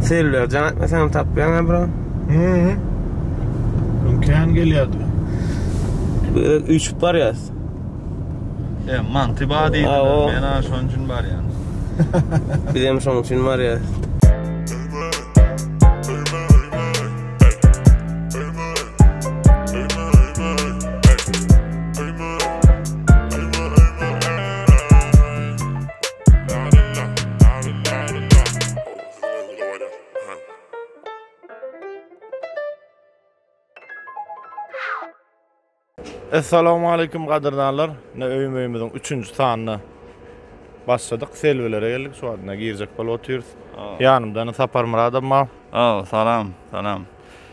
Selbiler jaň etmeseňem tapýaň-a bro. Hı. Öň kän gelýärdi. Bu gezek üýşüp barýas. E, manty bar diýdiler. Men-ä şonuň üçin barýan. Bizem şonuň üçin barýas. Essalamualeýkum gadyrdanlar. Ine öýüm öýümiziň üçünji sanyna başladyk. Selbilere geldik. Şu wagt ine girjek bolup otyrys. Ýanymda ine Saparmyradam bar. Aw, salam, salam.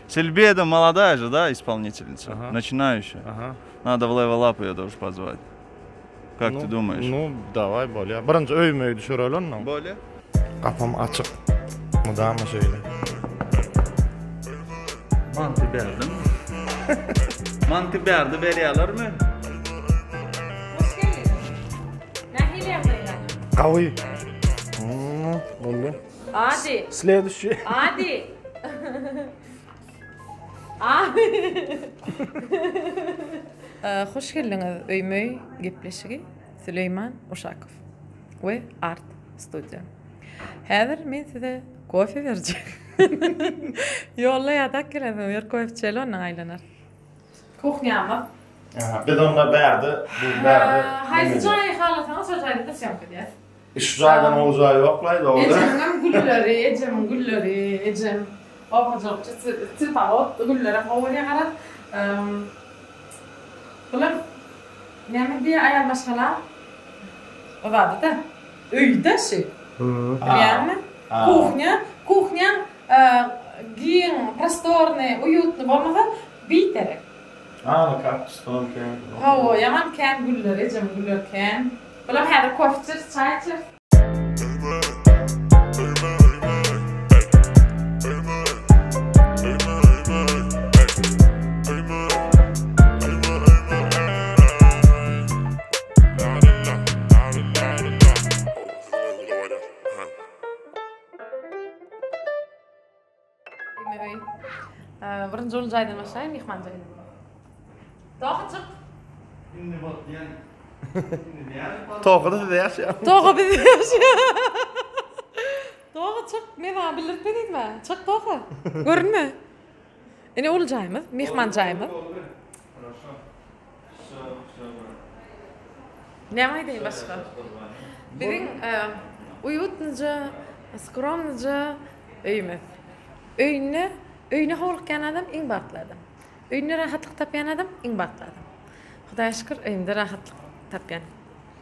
Selbi это молодая же, да, исполнительница? Ага. Начинающая. Aha. Надо в Level Up ее тоже позвать. Как ты думаешь? Nu, daway bolýar. Birinji öýüm öýi düşüreli ondan. Bolýar. Gapam açyk. Mydama şeýle. Manty berdimi? Manty berdi berýärlermi? Hoş geldiňiz. Nähili ýagdaýlar? Gawy. Hmm, boldy. Ady. Следующий. Ady. Ady. Hoş geldiňiz Öýme-öý gepleşigi Süleýman Uşakow we Art Studio. Häzir men size kofe berjek. Ýolda ýadak gelensoň ýör kofe içeli ondan aýlanar. Kuhnýamyz. Biz onda bärde, bu bärde. Haýsy jaýy halasaňyz şo jaýda-da syýomka edýäs. Şu jaýdan gowy jaý ýoklaý dogry. Ejemiňem gülleri, ejemiň gülleri, ejem oba hojalykçy tswetowod güllerem gowy bolýar garaz. Bular näme diýýär aýal maşgala o zady-da öýde şi. Bilýäňmi? Kuhnýa, kuhnýaň giň, prostornyý, uýutny bolmasa biderek. Ana kaktusdan kän. Hawa, ýaman kän gülleri, ejemiň gülleri kän. Bular häzir kofe içeris, çaý içeris. Birinji uly jaýdan başlaýyn, myhman jaýdan. Tohy çyk. Indi bot diýen. Indi nädip Tohy da sizde ýaşaýar. Tohy bizde ýaşaýar. Tohy çyk, men saňa bildirtme diýdim-ä. Çyk Tohy. Görünme. Ine uly jaýymyz, myhman jaýymyz. Näme aýdaýyn başga? Biziň uýutnyja, skromnyja öýümiz. Öýünde, öýüne howlukýan adam iň bagtly adam. Öýünde rahatlyk tapýan adam iň bagtly adam. Hudaýa şükür öýümde rahatlyk tapýan.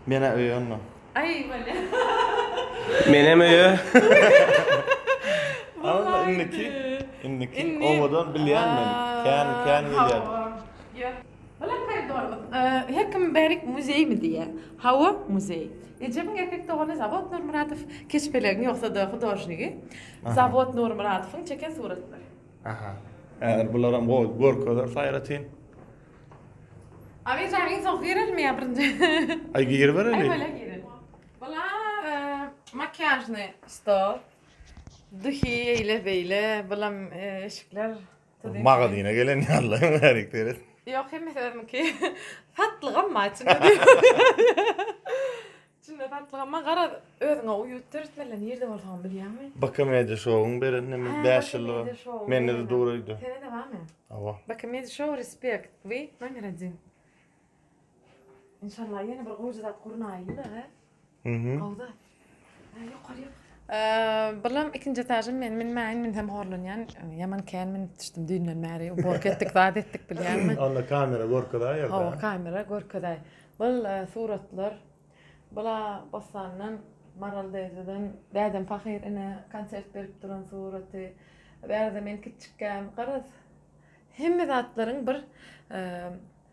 Menä öýe onda. Aý bolýa. Menem öýe. Onda indiki, indiki owadan bilýän men. Kän, kän gelýän. Bular koridorymyz. Her kim bärik muzeými diýýär. Hawa, muzeý. Ejemiň erkek dogany Zawod Nurmyradow, Keşpelegiň ýogsa-da hudožnigi. Zawod Nurmyradowyň çeken suratlary. Aha. Häzir bularam gowy görkezeris aýratyn. Abi jan iň soňky girelimi ýa birinji? Aý giribereli. Aý bolýa gireli. Bular makiýažnyý stol. Duhi eýle beýle, bulam eşikler. Magazyna gelen ýaly bärik seret. Ýok hemmesi özümiňki. Satlygam bar içinde. İçinde satlygam bar. Garaz özüňe uýut döretmeli nirde bolsaňam bilýäňmi? BK Media Show-yň beren neme 5 ýyllygy. Mende-de dur öýde. Sende-de barmy? Hawa. BK Media Show respekt. We nomer 1. Inşallah ýene bir gowja zat gurnaýyly-da, hä? Gowy zat. Ýokary ýok. Bulam ikinji etažym men minmäýin minsem horlanýan. Ýaman kän minip düşdüm düýnden bäri. Uborka etdik zat etdik bilýäňmi? Onda kamera görkezäý ýerde. Hawa kamera görkezäý. Bul suratlar. Bula Bossandan Maral daýzadan dädem pahyr ine konsert berip duran suraty. Bärde men kiçjikkäm garaz hemme zatlaryň bir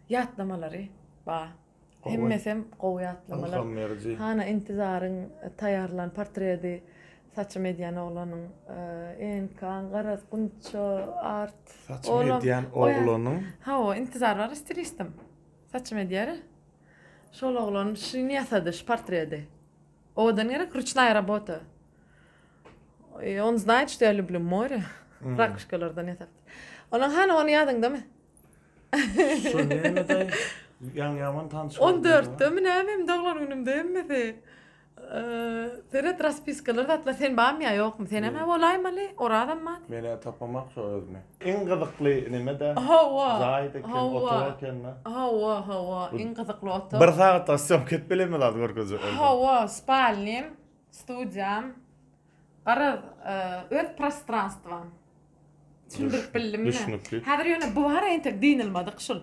ýatlamalary bar. Hemmesem gowy ýatlamalar. Ylham beriji. Hana Intizaryň taýýarlan portredi, saçym edýän oglanyň, Enkaň, garaz, Gunça, Art. Saçym edýän oglanyň? Hawa, Intizar bar stilistim. Saçym edýär. Şol oglan şuny ýasady, şu portredi. Owadan gerek, ruçnaýa rabota. On знает, что я люблю море. Rakuşkalardan ýasapdyr. Onuň hany ony ýadyňdamy? Şu näme-de ýaňy ýaman tanyş On dörtdemi nämemi doglan günümde hemmesi. Seret raspiskalar zatlar sen barmy ýa ýokmy? Senem-ä bolaýmaly, Orazam bar. Men-ä tapamak şo özümi. Iň gyzykly neme-de? Hawa. Jaýda eken, otag eken-de. Hawa, hawa, iň gyzykly otag. Bir sagatda sýomka edip bilemmi zat görkezjek bolsam. Hawa, spalnym, studiýam. Garaz, öz prostranstwam. Düşündirip bildimmi? Düşnükli. Häzir ýöne bu bar entek dynylmadyk şul.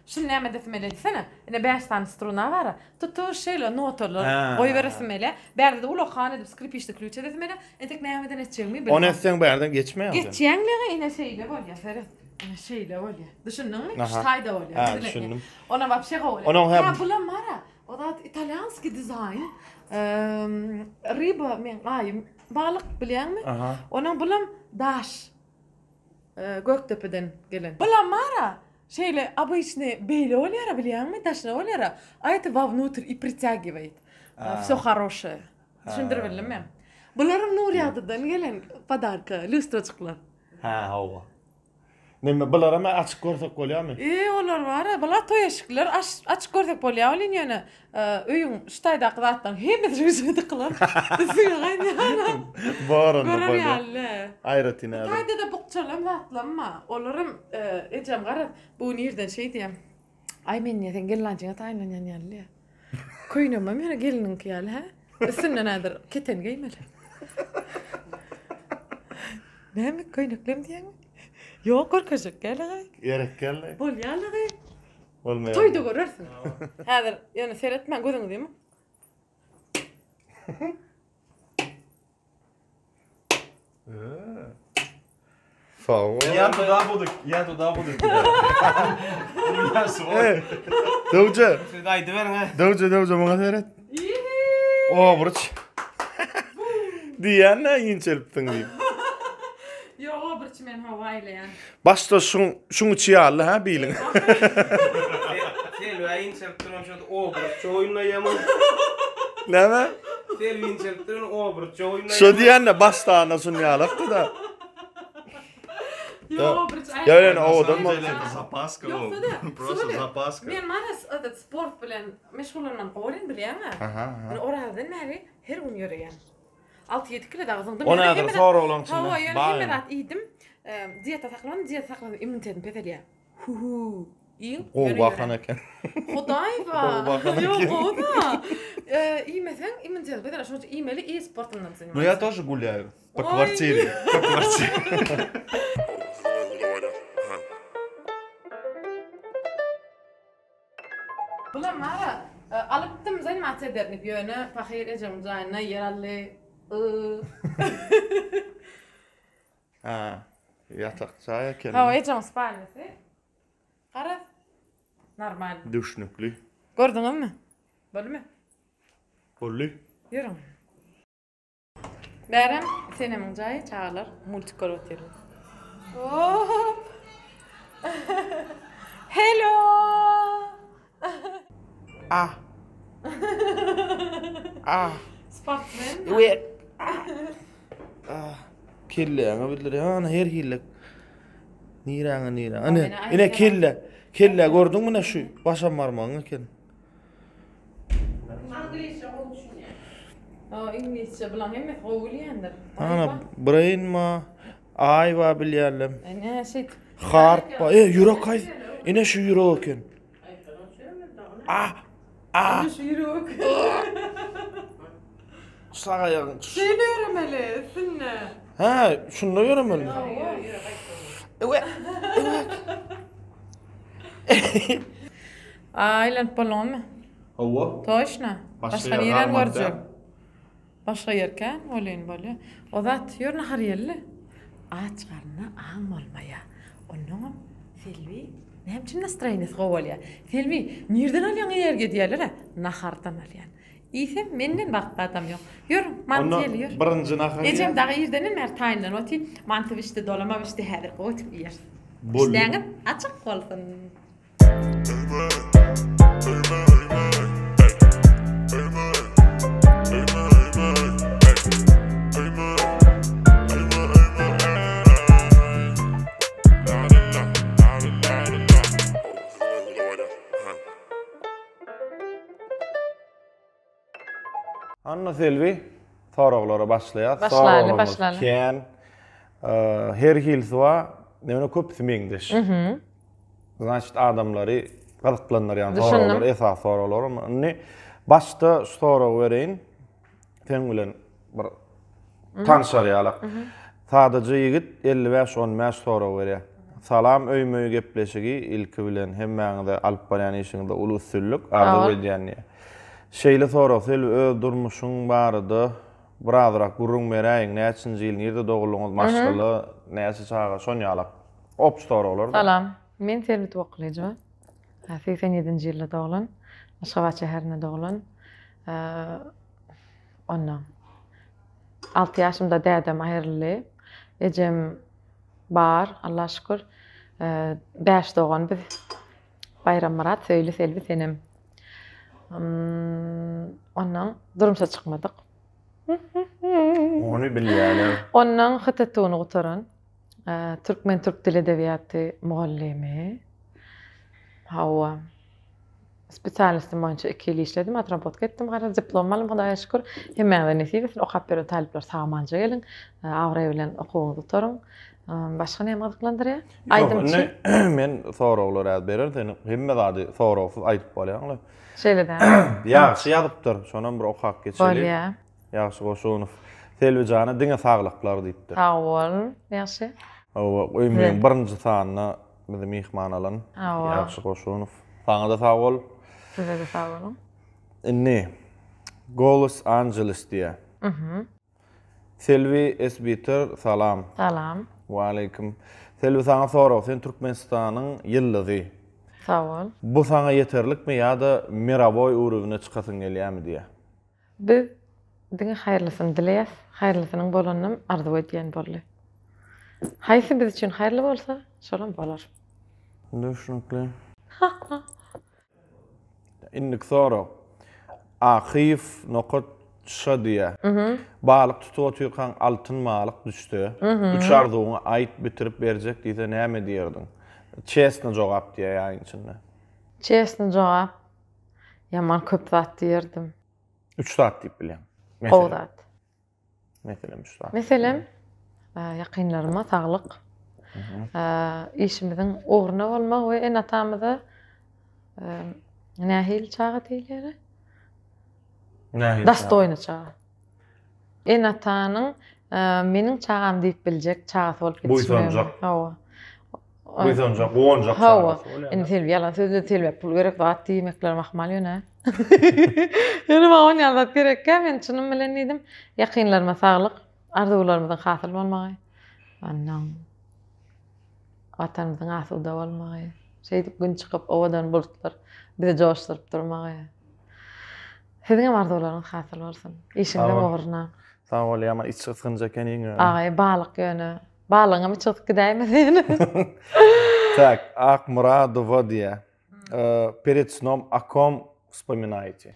Şul näme edesim gelýär diýsene. Ine 5 sany struna bar. Tutuş şeýle notalar goýberesim gelýär. Bärde-de ulakan edip skripiçny klýuç edesim gelýär. Entek nämeden etjegimi bilmän. Ony etseň bärden geçmeýär. Geçýäňligi ine şeýle bolýar seret. Ine şeýle bolýar. Düşündiňmi? Şu taýda bolýar. Hä, düşündim. Onam wapşe gowy bolýar. Onuň hem Hä, bulam bar-a. O zat italýanskiý dizaýn. Ryba meň aýym balyk bilýäňmi? Onuň bulam daş. Gökdepeden gelen. Bulam bar-a, şeýle obyçny beýle bolýar-a bilýäňmi? Daşyna bolýar-a. A это wownutrь i pritýagiwaýt. Wsё haroşe. Düşündirip bildimmi? Bularam Nurýagdydan gelen podarka, lýustrajyklar. Hä, hawa. Neme bularam açyk görsek bolýarmy? E, olar bar-a, bular toý eşikler, açyk görsek bolýar welin ýöne öýüň şu taýdaky zatlaryň hemmesi şuňa dykylan. Üstüňe gaýnaýar. Bar onda Görer bolýar. ýaly. Aýratyn häzir. Bu taýda-da bukjalam zatlam bar. Olaram ejem garaz, bu gün irden şeý diýýär. Aý men diýýär, seň gelnaljyňa taýynlanýan ýaly diýýär. Köýnegimem ýöne gelniňki ýaly, hä? Üstünden häzir keteni geýmeli. Näme köýneklem diýýäňmi? Ýok, görkezjek däl-ä. Gerek däl-le. Bolýar-la. Bolmaýar. Toýda görersiň. Häzir ýöne seretmäň, gözüňizi ýumuň. Sag bol. Я туда буду, я туда буду кидать. У меня свой. Döwje. Siz aýdyberiň ha. Döwje, döwje muňa seret. Obruç. Diýýän nä inçelipsiň diýip. Ýok, obruç men hawa aýlaýan. Başda şuň şuň içi ýaly hä biliň. Selbi inçelip duran şo obruç oýnaýamy? Näme? Selbi inçelip duran obruç oýnaýamy? Şo diýende başda şun ýalakdy-da. Ýok, obruç aýlaýan. Ýa ýöne owadan boldy. Zapaska. Ýogsa-da, Просто zapaska. Men maraz этот sport bilen meşgullanmany gowy görýän bilýäňä. Aha, aha. Men Orazdan bäri her gün ýöreýän. 6-7 kilo dagy zyňdym. Ony häzir soraglaryň içinde Hawa, ýöne bar hemme ýöne. zat iýdim. Dieta saklandy, dieta saklandy, immunitetim peselýär. Hu-hu. Iýiň, Gowy ýöne bakan ýöräň. eken. Hudaý ba. Gowy bakan Ýok, eken. gowy-da. Iýmeseň immunitet peseler. Şonuň üçin iýmeli i sport bilen Ну я тоже гуляю. По Ой. квартире. По квартире. Bulam bara alypdym zanimatsiýa ederin diýip ýöne pahyr ejemiň jaýynda ýer aldy. Ha, ýatak jaý eken. Hawa ejemiň spalnysy. Garaz normal. Düşnükli. Gördüňizmi? Boldumy? Boldy. Ýörüň. Bärem Senemiň jaýy çagalar multik görüp otyrlar. Hop. Hello. Ah. Ah. Sportsmen. We. Ah. Kelläňe bildirýär, ana her hili. Niräňe niräňe. Ine, ine kelle. Kelle gördüňmi ne şu başam barmagyň eken. Angliýça gowy düşünýär. O iňlisçe bulan hemmesi gowy bilýändir. Ana brain ma, aý ba bilýärler. Ine şeýt. Heart ba, e ýürek haýsy? Ine şu ýürek eken. Ah! Ah! Ine şu ýürek. Sag aýagyň. Şeýle ýöremeli üstünde. Hä, şunda ýöremeli. Evet. Evet. Aýlanyp bolduňyzmy? Hawa. Toşna. Başga Başga ýer nireni galmady görjek? Başga ýer kän welin bolýa. O zat ýör nahar iýeli. Aç garna aň bolmaýa. Onnoňam Selbi näme üçin nastroýeniýasy gowy bolýa? Selbi nirden alýaň energiýa diýýärler-ä. Nahardan alýan. Iýsem menden bagtly adam ýok. Ýör manty iýeli ýör. Birinji nahar Ejem dagy irdenem bäri taýynlanyp otyr. Manty bişdi, dolama bişdi, häzir gowy etip iýeris. Boldy. Işdäňiz açyk bolsun. Anna Selbi, soraglara başlaýas. Başlaýly, başlaýly. Kän. Her hilisi bar, ýöne köpüsi meňzeş. Значит, adamlary gyzyklandyrýan soraglar, esasy soraglar. Indi başda şu soragy bereýin. Seň bilen bir tanşar ýalak. Sadaja ýigit 55 15 sorag berýär. Salam öýme-öý gepleşigi ilki bilen hemmäňize alyp barýan işiňizde uly üstünlik arzuw edýän diýýär. Şeýle sorag Selbi öz durmuşyň barada birazrak gürrüň beräýiň näçinji ýyl nirde doguldyňyz maşgala näçe çaga şon ýalak obşi soraglar. Salam. Men Selbi Tuwaklyjowa. 87-nji ýylda doglan. Aşgabat şäherinde doglan. Ondan 6 ýaşymda dädem aýryldy. Ejem bar, Alla şükür. 5 dogan biz. Baýrammyrat, Söýli, Selbi, Senem. Ondan durmuşa çykmadyk. Ony bilýäler. Ondan HTTU-ny gutaran. Türkmen türk dil edebiýaty mugallymy. Hawa. Spesialnostim boýunça 2 ýyl işledim, otrabotka etdim, garaz diplom aldym, Hudaýa şükür. Hemmäňize nesip etsin, okap ýören talyplar sag-amanja geliň, abraý bilen okuwyňyzy gutaryň. Başga näme gyzyklandyrýar? Aýdymçy. Men soraglar az bererin, sen hemme zady soragsyz aýdyp bolýaň-la. Şeýle däl. Ýagşy ýazypdyr, şonam bir okap geçeli. Bolýar. Ýagşy Goşunow. Selbijana diňe saglyklar diýipdir. Sag bol, Ýagşy. Hawa, öýümiziň birinji sanyna bizi myhman alan Ýagşy Goşunow. Saňa-da sag bol. Size-de sag boluň. Indi Golos Angeles diýýär. Selbi Esbiter salam. Salam. Waleýkim. Selbi saňa sorag, sen Türkmenistanyň ýyldyzy. Sag bol. Bu saňa ýeterlikmi ýa-da mirowoý urowine çykasyň gelýärmi diýýär. Biz diňe haýyrlysyny dileýäs, haýyrlysynyň bolanynam arzuw edýän boldy. Haýsy biz üçin haýyrly bolsa, şolam bolar. Düşnükli. Indiki sorag. Akyýew nokat Ş diýýär. Balyk tutup otyrkaň altyn balyk düşse, üç arzuwyňy aýt bitirip berjek diýse näme diýerdiň? Çesno jogap diýýär ýaýyň içinde. Çesno jogap. Ýaman köp zat diýerdim. Üç zat diýip bilýäň. Gowy zat. Meselem üç zat. Meselem, ýakynlaryma saglyk, işimiziň ugruna bolmagy we ene-atamyza nähili çaga diýilýär? Nähili? Dostoýny çaga. Ene-atanyň meniň çagam diýip biljek çagasy bolup ýetişmegi. Buýsanjak. Hawa. Buýsanjak, guwanjak çagasy bolýar. Indi Selbi ýalan sözledi, Selbä pul gerek zat diýmekleri ahmal ýöne. Ýöne maňa onýan zat gerekkä, men çynym bilen diýdim. Ýakynlaryma saglyk, arzuwlarymyzyň hasyl bolmagy. Ondan Watanymyzyň asuda bolmagy. Şeýdip gün çykyp, owadan bulutlar bizi joşduryp durmagy. Siziňem arzuwlaryňyz hasyl bolsun. Işiňiziň ugruna. Sag bol, ýaman iç gysgynç ekeniň ýöne. Agaý, balyk ýöne. Balygyňam içi gysyp gidäýmesin ýöne. Tak, Akmyradowa diýýär. Перед сном о ком вспоминаете?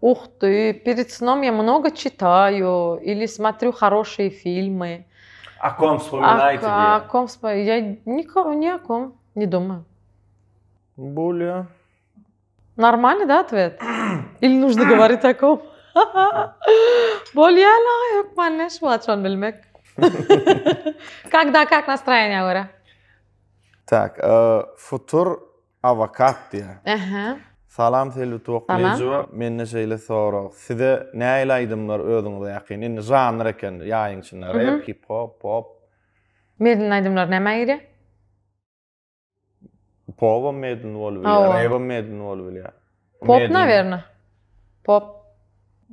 Ух ты, перед сном я много читаю или смотрю хорошие фильмы. О ком вспоминаете? О ком вспоминаю? Я никого, ни о ком не думаю. Более. Нормальный, да, ответ? Или нужно говорить о ком? Bolýar hökman ne şu wagt şony bilmek. Когда как настроение görä. Tak, Futur Awokat diýýär. Ähä. Salam Selbi Tuwaklyjowa, mende şeýle sorag. Size nähili aýdymlar özüňize ýakyn? Indi žanr eken ýaýyň içinde. Rep, hip-hop, pop. Medlin aýdymlar nämä girýär? Popam medlin bolup bilýär, repem medlin bolup bilýär. Pop nawerno. Pop.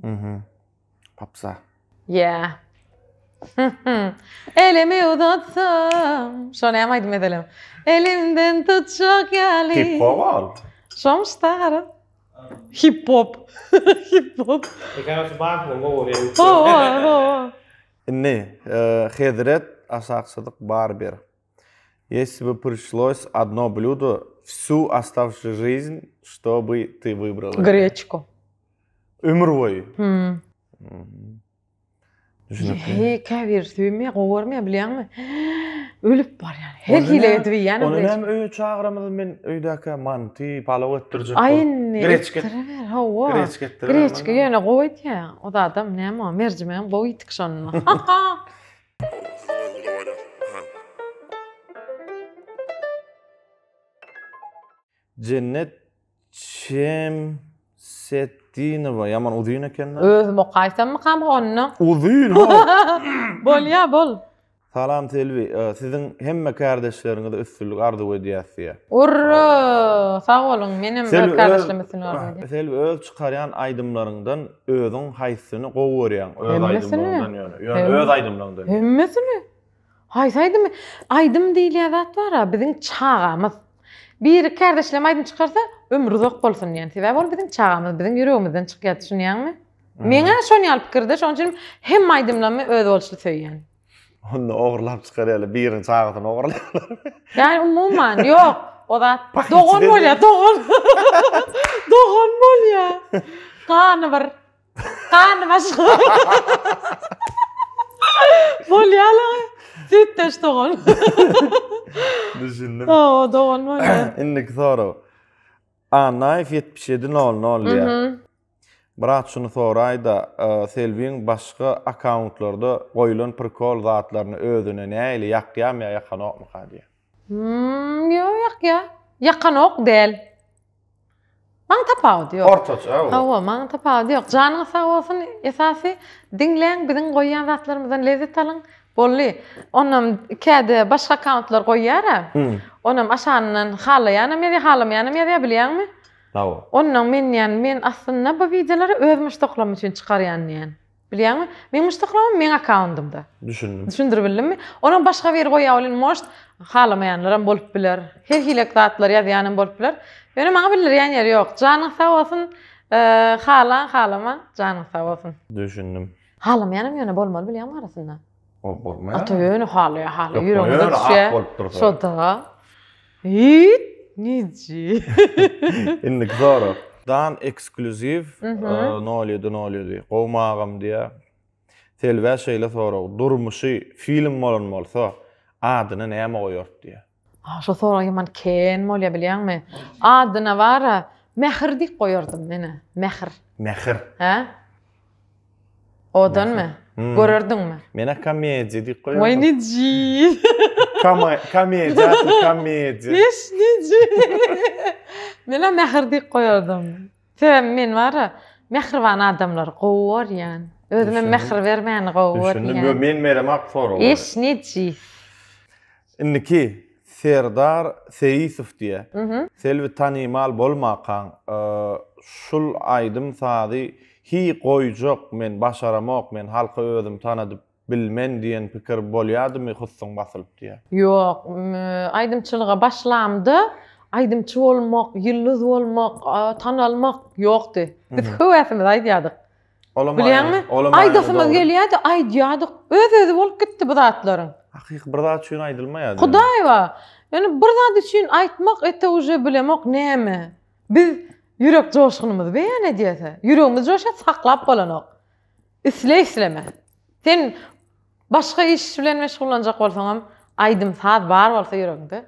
Mhm. Popsa. Yeah. Elimi uzatsam. Şo näme aýdym meselem? Elimden tutjak ýaly. Hip hop ol. Şomuş da gara. Hip hop. Hip hop. Ekaroçi bakma gowy. Hawa, hawa. Indi Hezret aşakçylyk bar bir. Если бы пришлось одно блюдо всю оставшую жизнь, что бы ты выбрала? Гречку. Ömür boýy. Hmm. Düşünipmi? Heý, käbiri söýmeýär, gowy görmeýär, bilýäňmi? Ölüp barýan. Her hili edip iýýän. Ony näme öýe çagyramyz men öýdäkä manty, palaw etdirjek. Aý indi. Greçka. Etdiriber, hawa. Greçka etdiriber. Greçka ýöne gowy edýär. O zadam näme o, merjimegem gowy iýdik şonda. Jennet Şemsetdinowa ýaman uzyn eken-dä. Özüm okaýsammykam onda? Uzyn ho. Bolýa bol. Salam Selbi, siziň hemme kärdeşleriňize üstünlik arzuw edýäs diýýär. Urra! Sag boluň, menem öz kärdeşlerime üstünlik arzuw edýän. Selbi öz çykarýan aýdymlaryňdan özüň haýsysyny gowy görýäň? Öz aýdymlaryňdan ýöne. Ýöne öz aýdymlaryňdan. Hemmesini. Haýsy aýdymy? Aýdym diýilýän zat bar-a, biziň çagamyz. Biri kärdeşlem aýdym çykarsa, ömri uzak bolsun diýen. Sebäbi ol biziň çagamyz, biziň ýüregimizden çykýar, düşünýäňmi? Meň-ä şon ýaly pikirde, şonuň üçin hemme aýdymlarymy özboluşly söýýän. Onda ogurlap çykarýarlar, biriniň çagasyny ogurlaýarlar. Ýani umuman, ýok, o zat dogan bolýar, dogan. Dogan bolýar. Gany bir. Gany başga. Bolýar Süýtdeş dogan. Düşündim. Oo, dogan bolýar. Indiki sorag. Annaýew 7700 diýýär. Brat şuny soraýda, Selbiň başga akkauntlarda goýulan prikol zatlaryny özüne nähili ýakýamy ýa ýakanokmyka diýýär. Hmm, ýok ýakýar. Ýakanok däl. Maňa tapawudy ýok. Ortaça. Hawa, maňa tapawudy ýok. Janyňyz sag bolsun, esasy diňläň, biziň goýýan zatlarymyzdan lezzet alyň. Boldy. Onam käde başga akkauntlar goýýar-a. Onam aşagyndan halaýanam ýazýar, halamaýanam ýazýar, bilýäňmi? Hawa. Ondan men diýýän, men aslynda bu wideolary öz muşdaklarym üçin çykarýan diýýän. Bilýäňmi? Meň muşdaklarym meň akkauntymda. Düşündim. Düşündirip bildimmi? Onam başga biri goýýar welin, может, halamaýanlaram bolup biler. Her hili zatlar ýazýanam bolup biler. Ýöne maňa bildirýän ýeri ýok. Janyň sag bolsun, halaň, halamaň, janyň sag bolsun. Düşündim. Halamaýanam ýöne bolmaly bilýäňmi arasynda? O bolmaýar. Ata ýöne halaýar, halaýar. Ýüregine düşýär. Bolup dursa. Şo-da. Hiç, niji. Indiki sorag. Dan eksklýuziw nol ýedi nol ýedi. Gowmy agam diýýär. Selbä şeýle sorag. Durmuşy film bolan bolsa, adyny näme goýardy diýýär. Ah, şo sorag ýaman kyn bolýar bilýäňmi? Adyna bara Mähir diýip goýardym men-ä. Mähir. Mähir. Hä? Odanmy? Hmm. Görerdiňmi? Menä komediýa diýip goýardym. Waý niji. Komediýa, komediýa. Hiç niji. Menä mähir diýip goýardym. Sebäbi men bara mähriban adamlary gowy görýän. Özüme mähir bermäni gowy görýän. Düşündim. Men beremak sorag. Hiç niji. Indiki Serdar Seýisow diýýär. Selbi tanymal bolmakaň şul aýdym sazy hiý goýjak men başaramok men halka özüm tanadyp bilmen diýen pikir bolýadymy hussuň basylyp diýýär. Ýok, aýdymçylyga başlamda aýdymçy bolmak, ýyldyz bolmak, tanalmak ýokdy. Biz höwesimize aýdýardyk. Bilýäňmi? Aýdasymyz gelýärdi, aýdýardyk. Öz-özi bolup gitdi bu zatlaryň. Hakyky bir zat üçin aýdylmaýar. Hudaý bar. Ýöne bir zat üçin aýtmak ete uje bilemok näme. Biz ýürek joşgunymyzy beýan edýäs. Ýüregimiz joşýar, saklap bolanok. Isle-isleme. Sen başga iş bilen meşgullanjak bolsaňam, aýdym-saz bar bolsa ýüregiňde.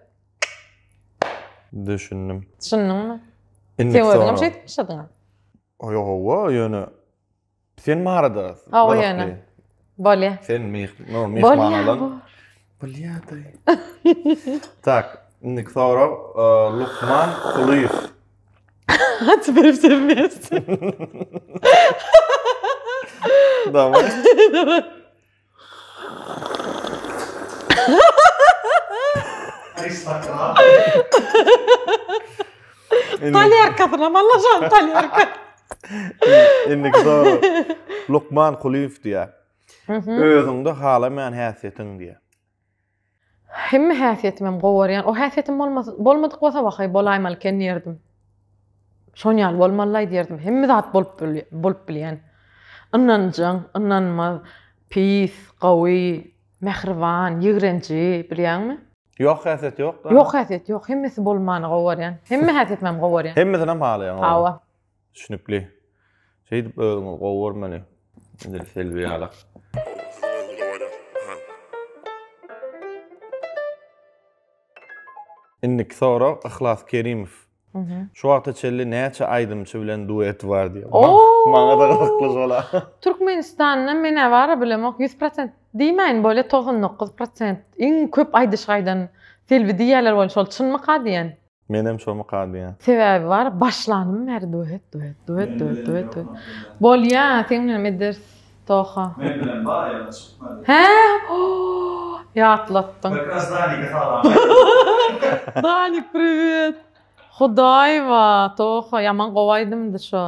Düşündim. Düşündiňmi? Sen özüňem şeýdip başladyň. Oý hawa ýöne sen barada Hawa ýöne. Bolýa. Sen myh no myhman alan. Bolýa daýy. Tak, indiki sorag Lukman Kulyýew. Теперь все вместе. Давай. Давай. Talyarkasyna mallaşan talyarka. Indiki sorag. Lukman Kulyýew diýýär. Özüňde halamaýan häsiýetiň diýýär. Hemme häsiýetimem gowy görýän. O häsiýetim bolmasa, bolmadyk bolsa wahaý bolaýmaly eken diýerdim. Şon ýaly bolmalylaý diýerdim. Hemme zat bolup bolup bilýän. Ynanjaň, ynanmaz, pis, gowy, mähriban, ýigrenji, bilýäňmi? Ýok häsiýet ýok-da. Ýok häsiýet ýok. Hemmesi bolmany gowy görýän. Hemme häsiýetimem gowy görýän. Hemmesinem halaýaň. Hawa. Düşnükli. Şeýdip özüňi gowy görmeli. Edil Selbi ýaly. Indiki sorag Yhlas Kerimow. Şu wagta çenli näçe aýdymçy bilen duet bar diýýär. Maňa-da gyzykly şola. Türkmenistanda men-ä bar-a bilemok 100% diýmäýin bolýa 99% iň köp aýdyşyk aýdan Selbi diýýärler welin şol çynmyka diýen. Menem şomyka diýýän. Sebäbi bar başlanym bäri duet duet duet duet duet duet. Bolýa seň bilenem ederis Toha. Men bilen bar ýöne çykmady. Hä oh ýatlatdyň. Как раз Danika salam. Danik priwet. Hudaýwa Toha ýaman gowy aýdymdy şo.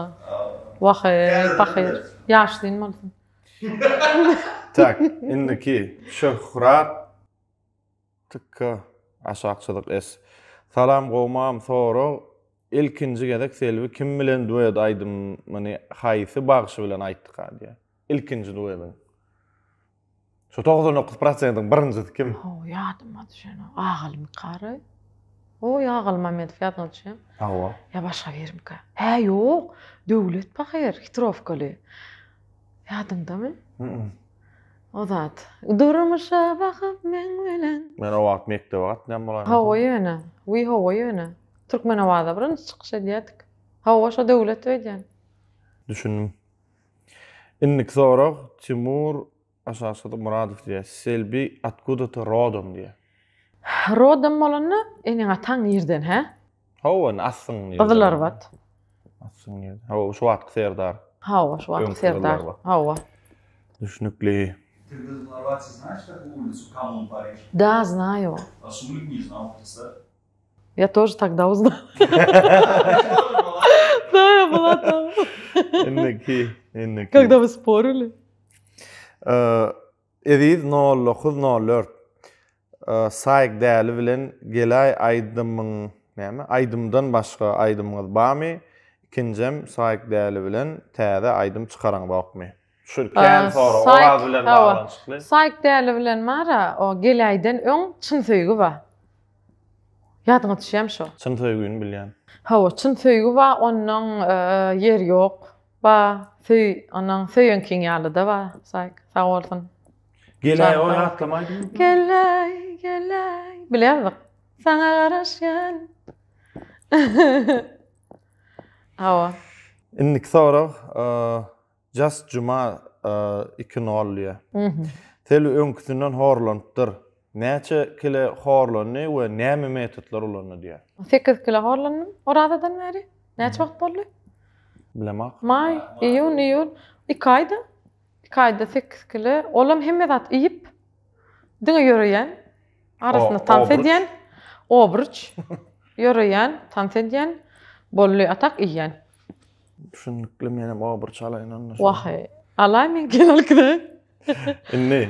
Wah-eý pahyr. Ýaşlyn bolsun. Tak indiki Şöhrat TK aşak çyzyk S. Salam gowmam sorag ilkinji gezek Selbi kim bilen duet aýdymyny haýsy bagşy bilen aýtdyka diýýär. Ilkinji duediň. Şu 99 prosentiň birinjisi kim? Hawa ýadyma düşenok. Agalmykary? Oý Agaly Mamedow ýadyňa düşýärmi? Hawa. Ýa başga birimika? Hä ýok. Döwlet pahyr hitrowkaly. Ýadyňdamy? O zat. Durmuşa bakyp meň bilen. Men o wagt mekdebe gatnaýan bolaýmasam. Hawa ýöne. Wiý hawa ýöne. Türkmenabatda birinji çykyş edýärdik. Hawa şo Döwlet öýdýän. Düşündim. Indiki sorag Timur Aşaşydy Muradow diýýär. Selbi otkuda ty rodom diýýär. Rodom bolanda eneň ataň nirden hä? Hawa indi aslyň nirden? Gyzylarbat. Aslyň nirden? Hawa şu wagtky Serdar. Hawa şu wagtky Serdar. Hawa. Düşnükli. Ty w Gyzylarbatda znaýeş takuýu ulicu Kommun Pariž? Da znaýu. A Şumlik ne znal predstaw. Ya тоже тогда uznala. Da ya была там. Indiki, indiki. Когда вы спорили. Eziz 0904 Saýk däli bilen gelaý aýdymyň näme aýdymdan başga aýdymyňyz barmy? Ikinjem Saýk däli bilen täze aýdym çykaraňzokmy? Şu kän sorag Oraz bilen baglanyşykly. Saýk däli bilen bar-a, o geläýden öň çyn söýgi bar. Ýadyňa düşýärmi şo? Çyn söýgini bilýän. Hawa, çyn söýgi bar, ondan ýer ýok. Ba, söý, ondan söýenkiň ýaly-da ba, Saýk, sag bolsun. Geläý o ýatlama aýdymy? Geläý, geläý. Bilýärdik. Saňa garaşýan. Hawa. Indiki sorag, Just Juma iki nol diýýär. Selbi öňküsinden horlanypdyr. Näçe kile horlandy we näme metodlar ulandy diýýär. 8 kile horlandym orazadan bäri. Näçe wagt boldy? Bilemok. Maý, iýun, iýul. 2 aýda. 2 aýda 8 kile. Olam hemme zat iýip, diňe ýöreýän. Arasynda tans edýän. Obruç. Ýöreýän, tans edýän. Boldy, a tak iýýän. Düşünikli menem obruç alaýyn onda. Wahy. Alaý men gelelkide. Indi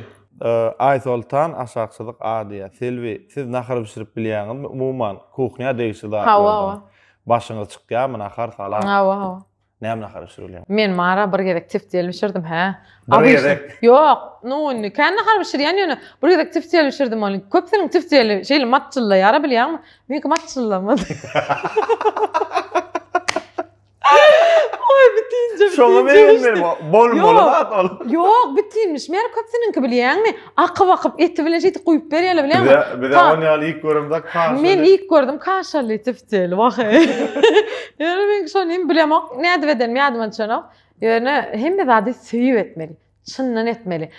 Aýsoltan aşak çyzyk A diýýär. Selbi, siz nahar bişirip bilýäňizmi? Umuman, kuhnýa degişli zatlardan. Hawa, hawa. Başyňyz çykýarmy nahar, salat? Hawa, hawa. Näme nahar bişirip bilýäň? Men mara bir gezek teftel bişirdim, hä. Bir gezek? Ýok, nu indi kän nahar bişirýän ýöne bir gezek teftel bişirdim ony. Köpüsiniň tefteli şeýle matjyllaýar-a bilýäňmi? Meňki matjyllamady. Oý bitinje bitinje. Şoňa begenmedim. Bolmaly zat ol. Ýok, bitinmiş. Mer köpüsiniňki bilýäňmi? Akyp akyp eti bilen şeýdip guýup berýärler bilýäňmi? Bize bize on ýaly iýip göremzok kaşaly. Men iýip gördüm kaşaly teftel. Wah. Ýöne men şony hem bilemok. Nädip edenim ýadyma düşenok. Ýöne hemme zady söýüp etmeli. Çyndan etmeli.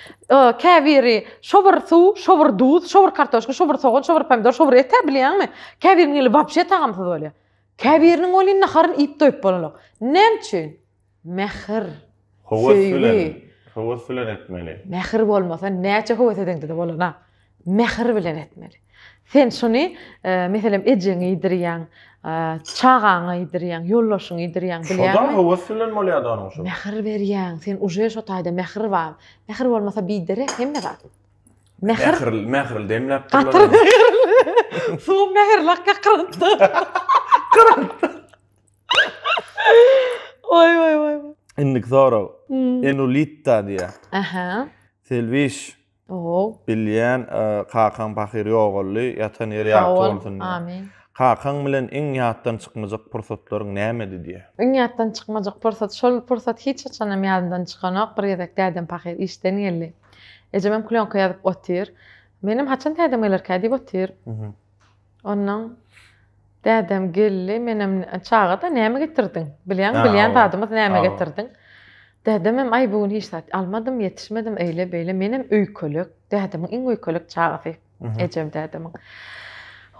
Käbiri şo bir suw, şo bir duz, şo bir kartoşka, şo bir sogan, şo bir pomidor, şo bir et-ä bilýäňmi? Käbiriniň eli wapşe tagamsyz bolýar. Käbiriniň welin naharyny iýip doýup bolanok. Näme üçin? Mähir, Höwes söýgi. bilen, höwes bilen etmeli. Mähir bolmasa näçe höwes edeňde-de bolana. Mähir bilen etmeli. Sen şuny, meselem, ejeňe iýdirýäň, çagaňa iýdirýäň, ýoldaşyňa iýdirýäň, bilýäňmi? Şo-da höwes bilen bolýar-da onuň şo. Mähir berýäň, sen uje şo taýda mähir bar. Mähir bolmasa biderek hemme zat. Mähir. Mähirli, mähirli demläp durlar. Gaty mähirli. Suw mähirli akýar krantda. Krantda. Oý oý oý. Indiki sorag. Enulitta diýýär. Aha. Selbiş. Ow. Bilýän, kakaň pahyr ýogaldy, ýatan ýeri ýagty bolsun diýýär. Amin. Kakaň bilen iň ýatdan çykmajak pursatlaryň nämedi diýýär. Iň ýatdan çykmajak pursat, şol pursat hiç haçanam ýadymdan çykanok. Bir gezek dädem pahyr işden geldi. Ejemem klýonka ýazyp otyr. Menem haçan dädem gelerkä diýip otyr. Ondan dädem geldi, menem çaga-da näme getirdiň? Bilýäň, bilýän zadymyz näme getirdiň? Dädemem aý bu gün hiç zat almadym, ýetişmedim, eýle-beýle. Menem öýkelek, dädemiň iň öýkelek çagasy. Ejem dädemiň.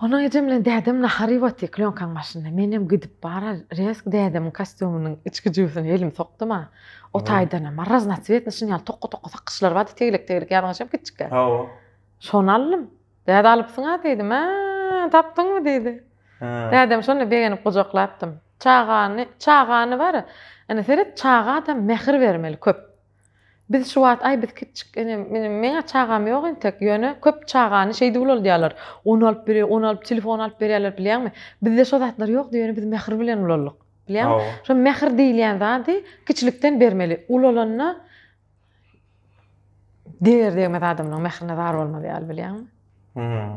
Onuň ejem bilen dädem nahar iýip otyr klýonkaň başynda. Menem gidip bara rezk dädemiň kostýumynyň içki jübüsine elimi sokdum-a. O taýdanam raznotswetnyý şuny ýaly tokga-tokga sakyçlar bardy, tegelek-tegelek ýazgyçam kiçjikkä. Hawa. Şony aldym. Däde alypsyň-a diýdim. Hä, tapdyňmy diýdi. Dädem şonda begenip gujaklapdym. Çagany, çagany bar, ine seret, çaga-da mähir bermeli köp. Biz şu wagt aý biz kiçjik ine meňä çagam ýok entek ýöne köp çagany şeýdip ulaldýarlar. Ony alyp berýär, ony alyp telefon alyp berýärler bilýäňmi? Bizde şo zatlar ýokdy ýöne biz mähir bilen ulaldyk. Bilýäňmi? Şo mähir diýilýän zady kiçilikden bermeli. Ulalanda deger degmez adamlaryň mährine zar bolmaz ýaly bilýäňmi?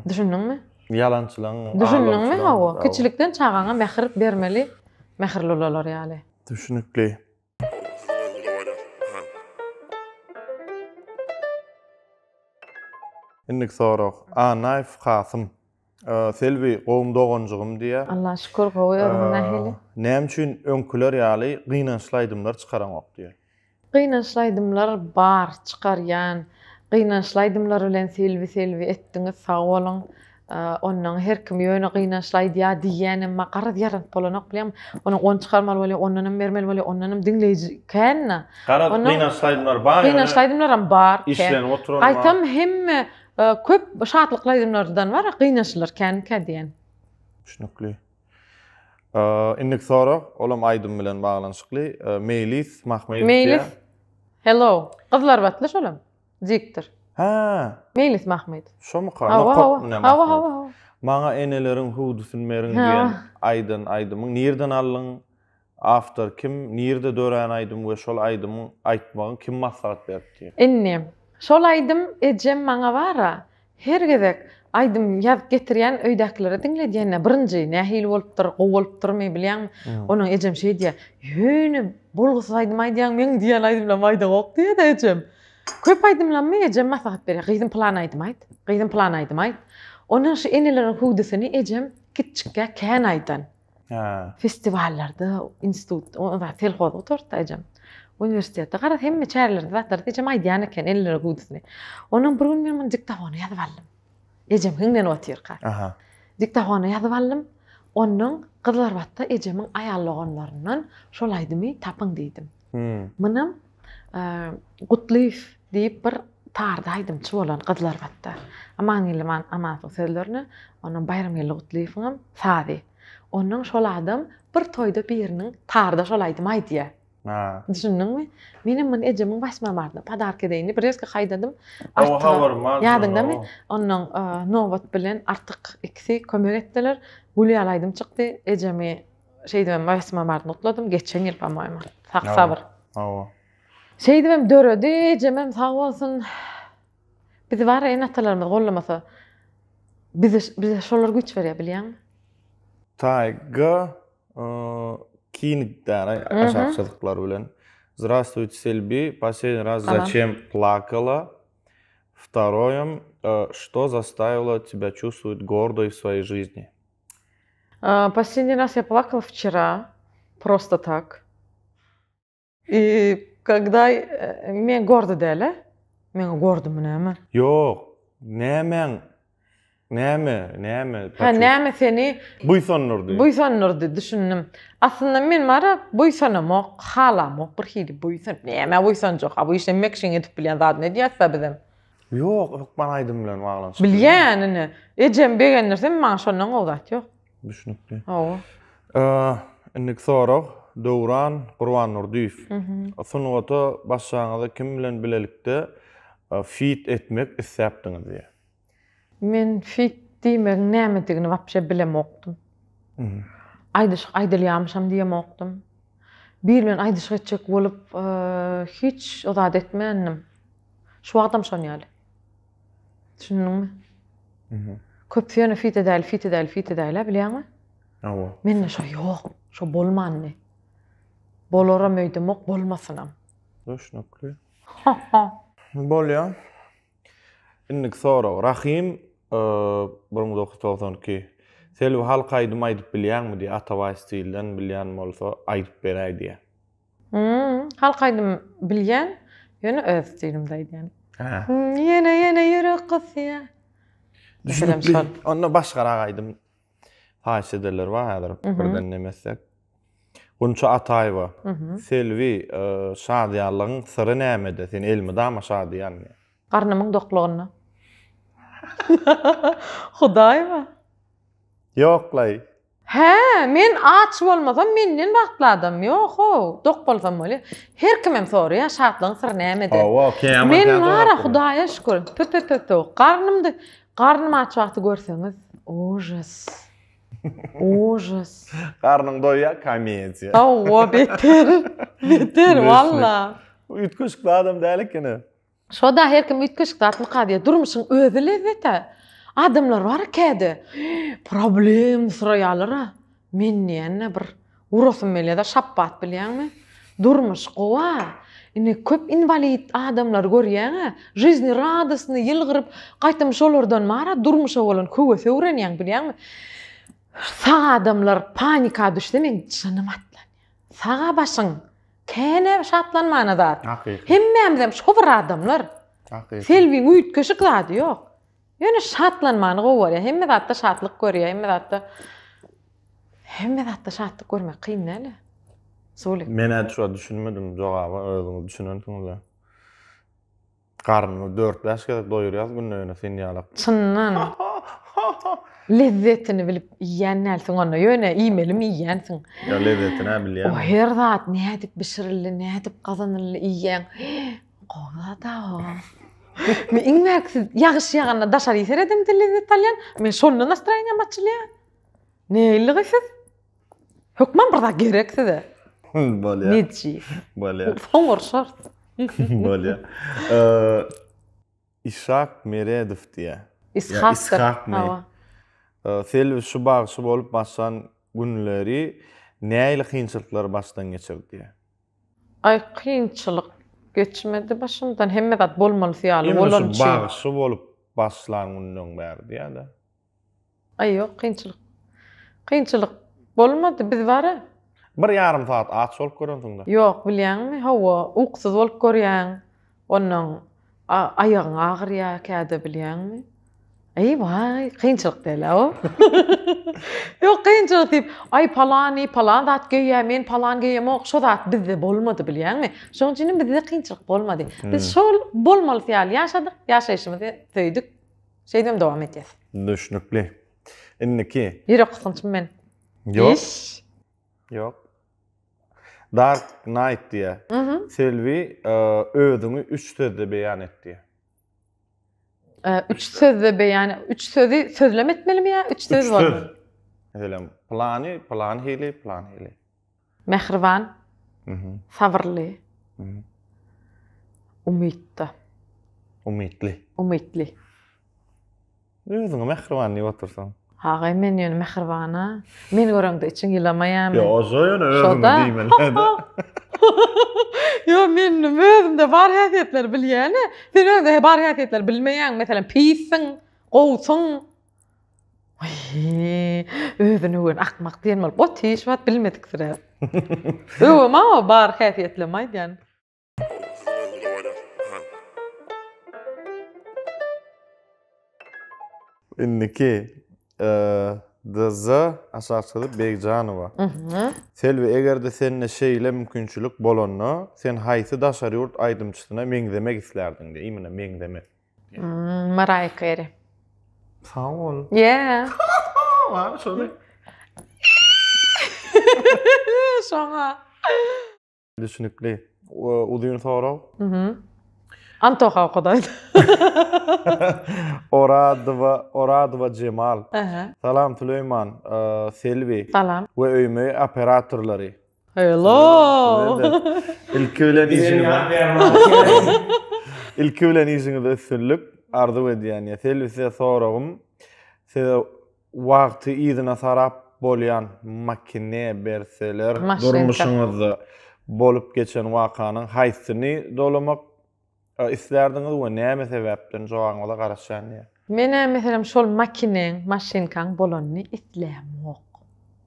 Düşündiňmi? Ýalançylygyň, Düşündiňmi? Hawa, kiçilikden çagaňa mähir bermeli, mähirli ulalar ýaly. Düşünikli. Indiki sorag. Annaýew Kasym. Selbi gowmy doganjygym diýýär. Allaha şükür gowy özüňiz nähili? Näme üçin öňküler ýaly gynançly aýdymlar çykaraňok diýýär. Gynançly aýdymlar bar çykarýan. Gynançly aýdymlar bilen Selbi Selbi etdiňiz sag boluň. Ondan her kim ýöne gynançly aýdýar diýýänem bar. Garaz ýaranyp bolanok bilýäňmi? Onuň ony çykarmaly bolýar, ondanam bermeli bolýar, ondanam diňleýji kän-de. Garaz gynançly aýdymlar bar ýöne. Gynançly aýdymlaram bar. Işlenip oturan bar. Gaýtam hemme köp şatlykly aýdymlardan bar, gynançlylar känmikä diýýän. Düşnükli. Indiki sorag, olam aýdym bilen baglanyşykly. Meýlis Mahmydow diýýär. Meýlis. Hello. Gyzlarbatly şolam. Diktor. Hä. Meýlis Mahmyt. Şomyka? Hawa, hawa. Hawa, hawa. Maňa eneleriň hüwdüsini beriň diýen aýdan aýdymyň nirden aldyň? Awtor kim? Nirde dörän aýdym we şol aýdymyň aýtmagyň kim maslahat beripdi? Indi, şol aýdym ejem maňa bara, Her gezek aýdym ýazyp getirýän öýdäkilere diňledýän-dä birinji nähili bolupdyr, gowy bolupdyrmy bilýäňmi? Onuň ejem şeý diýýär, Ýöne bolgusyz aýdym aýdýaň, meň diýýän aýdymlarymy aýdaňok diýýär-de ejem. Köp aýdymlarymy ejem maslahat berýär, gyzym pylan aýdym aýt, gyzym pylan aýdym aýt. Ondan şu eneleriň hüwdüsini ejem kiçjikkä kän aýdan. Festiwallarda, institut, o zat selhoz gutartdy ejem. Uniwersitetde garaz hemme çärelerde zatlarda ejem aýdýan eken ellere güwdüsini. Ondan bir gün men muny diktofona ýazyp aldym. Ejem hiňlenip otyrka. Aha. Diktofona ýazyp aldym. Ondan Gyzylarbatda ejemiň aýal doganlaryndan şol aýdymy tapyň diýdim. Munam Gutlyýew diýip bir tarda aýdymçy bolan Gyzylarbatda. Amangeldi Amanowyň sözlerine, ondan Baýramgeldi Gutlyýewiňem sazy. Ondan şol adam bir toýda biriniň tarda şol aýdymy aýdýar. Düşündiňmi? Menem muny ejemiň wasma martyna podarka edeýin diýip rezko haýdadym. Artyga ýadyňdamy? Ondan Nobat bilen Artyk ikisi kömek etdiler. Gül ýaly aýdym çykdy. Ejemi Şeýdibem Wasma martyny gutladym. Geçen ýyl po-moýemu. Sak sabyr. Hawa. Şeýdibem döredi. Ejemem sag bolsun. Bizi bar ene-atalarymyz gollamasa, bize bize şolar güýç berýär bilýäňmi? Tayga King däne aşak çyzyklar bilen. Здравствуйте, Selbi. Последний раз зачем плакала? Второем, что заставило тебя чувствовать гордой в своей жизни? Последний раз я плакала вчера, просто так. И когда men gordy däl-ä? Men gordumy näme? Ýok, nämäň, näme, näme? Hä, näme seni buýsandyrdy? Buýsandyrdy, düşündim. Aslynda men bara buýsanamok, halamok bir hili buýsanyp, nämä buýsanjak? A bu işde hemme kişiň edip bilýän zadyny edýäs-dä bizem. Ýok, hökman aýdym bilen baglanyşykly. Bilýän ine. Ejemi begendirsem maňa şondan gowy zat ýok. Düşnükli. Hawa. Indiki sorag Döwran Gurbandurdyýew. Sungata başlaňyzda kim bilen bilelikde feat etmek isläpdiňiz diýýär. Men feat diýmegiň nämedigini wapşe bilemokdym. Aýdyşyk aýdylýarmyşam diýemokdym. Biri bilen aýdyşyk etjek bolup hiç o zat etmändim. Şu wagtam şon ýaly. Düşündiňmi? Köpüsi ýöne fit edäýli, fit edäýli, fit edäýli, bilýäňmi? Hawa. Mende şo ýok. Şo bolmandy. Bolaram öýdemok, bolmasynam. Düşnükli. Bolýa. Indiki sorag. Rahym 1992. Selbi halk aýdym aýdyp bilýäňmi diýýär. Atabaý stilden bilýän bolsa aýdyp beräý diýýär. Hmm, halk aýdym bilýän, ýöne öz stilimde aýdýan. Hä. Ýene ýene ýürek gysýar. Düşünikli. Onda başgarak aýdym haýyş ederler bar häzir birden neme etsek. Gunça Ataýewa. Selbi, e, şadyýanlygyň syry nämede? Sen elmydama şadyýan. Garnymyň doklugynda. Hudaýma. Ýoklaý. Hä, men aç bolmasam menden bagtly adam ýok-how, dok bolsam bolýa. Her kimem soraýar, şatlygyň syry nämede? Hawa, kämir Men bar-a, Hudaýa şükür, pü-pü-pü-pü, garnym garnym aç wagty görseňiz, ужас. Ужас. Garnyň doýýar, komediýa. Hawa, beter. Beter, walla. Üýtgeşik zadam däl ekeni. Şoda her kim üýtgeşik zatmyka diýýär. Durmuşyň özi lezzet-ä. Adamlar bar käde problem suraýarlar-a. Men diýende bir urasym gelýär-de şapbat bilýäňmi? Durmuş gowy-a. Indi köp inwalid adamlary görýäň-ä, жизнерадостный ýylgyryp, gaýtam şolardan bar-a durmuşa bolan höwesi öwrenýäň bilýäňmi? Sag adamlar panika düşse meň jynym atlanýar. Sag-a başyň. Känä şatlanmana zat. Hakyky. Hemmämizem şo bir adamlar. Hakyky. Selbiň üýtgeşik zady ýok. Ýöne şatlanmany gowy görýär. Hemme zatda şatlyk görýär, hemme zatda Hemme zatda şatlyk görmek kyn däl. Sulik. Men-ä şo düşünmedim jogaba, özüňiz düşünensiňiz-ä. Garnymy dört-bäş gezek doýurýas günde ýöne sen ýalak. Çyndan. Lezzetini bilip iýýän dälsiň onda, ýöne iýmelimi iýýänsiň. Ýa lezzetini-ä bilýän. O her zat nädip bişirildi, nädip gazanyldy iýýäň. Gowy zat-a o. Men iň bärkisi ýagyş ýaganda daşary seredemde lezzet alýan. Men şonda nastroýeniýam açylýar. Nähili siz? Hökman bir zat gerek size. Bolýar. Nejis. Bolýar. Soň urşarys. Bolýar. Ishak Meredow diýýär. Ishakdyr. Ishakmy? Selbi şu bagşy bolup başlan günleri nähili kynçylyklary başdan geçirdi diýýär. Aý kynçylyk geçmedi başymdan. Hemme zat bolmalysy ýaly bolan üçin. Şu bagşy bolup başlan günden bäri diýýär-de. Aý ýok kynçylyk. Kynçylyk bolmady biz bara. Bir ýarym sagat aç bolup görensiňdä. Ýok bilýäňmi hawa ukusyz bolup görýäň. Onnoň aýagyň agyrýar käde bilýäňmi. Eý waý kynçylyk dälä o. Ýok kynçylyk diýip aý palany palan zat geýýär men palan geýemok şo zat bizde bolmady bilýäňmi. Şoň üçinem bizde kynçylyk bolmady. Biz şol bolmalysy ýaly ýaşadyk ýaşaýşymyzy söýdük. Şeýdibem dowam edýäs. Düşnükli. Indiki. Ýürek gysgynçmy men? Ýok. Iş. Ýok. Dark Knight diýýär. Selbi, özüňi üç sözde beýan et diýýär. Üç sözde beýan, üç sözi sözlem etmelimi ýa üç söz bolmaly? Meselem, plany, plan hili, plan hili. Mähriban, sabyrly, umytda. Umytly. Umytly. Özüňe mähriban diýip otursaň. Hagaý men ýöne mähribana. Meni göreňde içiň ýylamaýarmy? Ýok, ozo ýöne özüňe diýmeli. Ýok, men özümde bar häsiýetleri bilýän-ä. Sen özüňde bar häsiýetleri bilmeýäň. Meselem, pissiň, gowusyň. Aý, özüni öwen akmak diýen bolup otyr, şu wagt bilmediksiräp. Öwem-a bar häsiýetlerimi aýdýan. Indiki DZ aşak çyzyp Begjanowa. Selbi eger-de sende şeýle mümkinçilik bolanda, sen haýsy daşary ýurt aýdymçysyna meňzemek islärdiň diýýär. Imенно meňzemek. Mariah Carey. Sag bol. Yeah. Bar şony. Şoňa. Düşnükli. Uzyn sorag. Mhm. Antoha okadaýdy. Oradowa, Oradowa Jemal. Salam Süleýman, Selbi. Salam. We öýme operatorlary. Hello. Ilki bilen işiňizde Ilki bilen işiňizde üstünlik arzuw edýän. Selbi size soragym. Size wagty yzyna sarap bolýan makine berseler, durmuşyňyzda bolup geçen wakanyň haýsyny dolamak islärdiňiz we näme sebäpden jogabyňyza garaşýan diýýär. Men-ä meselem şol makineň, maşynkaň bolanyny islämok.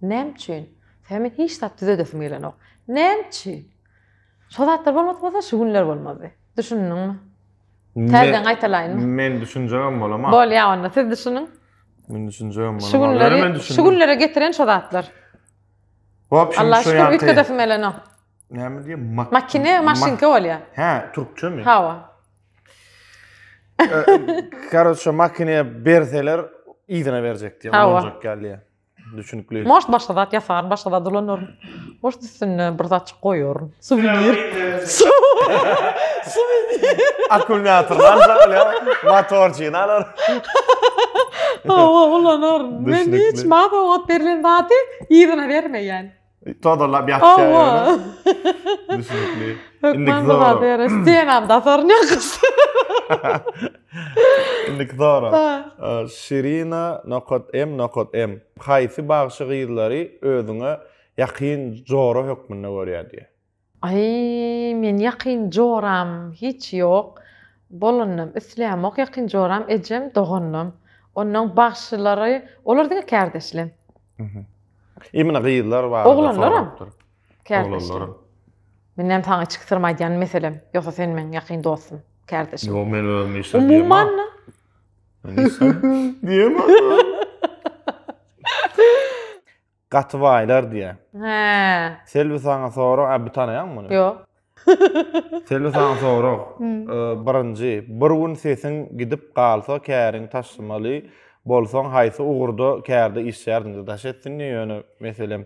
Näme üçin? Sebäbi men hiç zat düzedesim gelenok. Näme üçin? Şo zatlar bolmadyk bolsa şu günler bolmazdy. Düşündiňmi? Täzeden gaýtalaýynmy? Men düşünjegem bolamok. Bolýa onda siz düşüniň. Men düşünjegem bolamok. Şu günleri şu günlere getiren şo zatlar. Allah şükür üýtgedesim gelenok. Näme diýýär? Makine, maşynka bolýar. Hä, türkçemi? Hawa. Karoçe, makine berseler yzyna berjek diýýär. Ulanjak gelýär. Düşünikli. Может başga zat ýasaryn, başga zat ulanaryn. Может üstüne bir zatçyk goýaryn. Suwenir. Suwenir. Akkumulýatorny aljak bolýar, motorçyny alar. Hawa, ulanaryn. Men hiç maňa sowgat berlen zady yzyna bermeýän. Tozalap ýatýar ýöne. Düşünikli. Indiki sorag. Stenam dasaryn ýakysy. Indiki sorag. Şirina nokat M nokat M. Haýsy bagşy gyzlary özüňe ýakyn jora hökmünde görýär diýýär. Aý men ýakyn joram hiç ýok. Bolanynam islämok ýakyn joram ejem doganlam. Onnoň bagşylary olar diňe kärdeşlem. Imенно gyzlar barada Oglanlaram. Kärdeşler. Men näme saňa içki syrymy aýdýan meselem. Ýogsa sen meň ýakyn dostum, kärdeşim. Ýok, men özüm hiç zat diýemok. Umuman. Diýemok. Gaty baýlar diýýär. Hä. Selbi saňa sorag, a bu tanaýaňmy muny? Ýok. Selbi saňa sorag. Birinji, bir gün sesiň gidip galsa käriňi taşlamaly bolsaň haýsy ugurda kärde işlärdiň daş etsin diýýär ýöne meselem.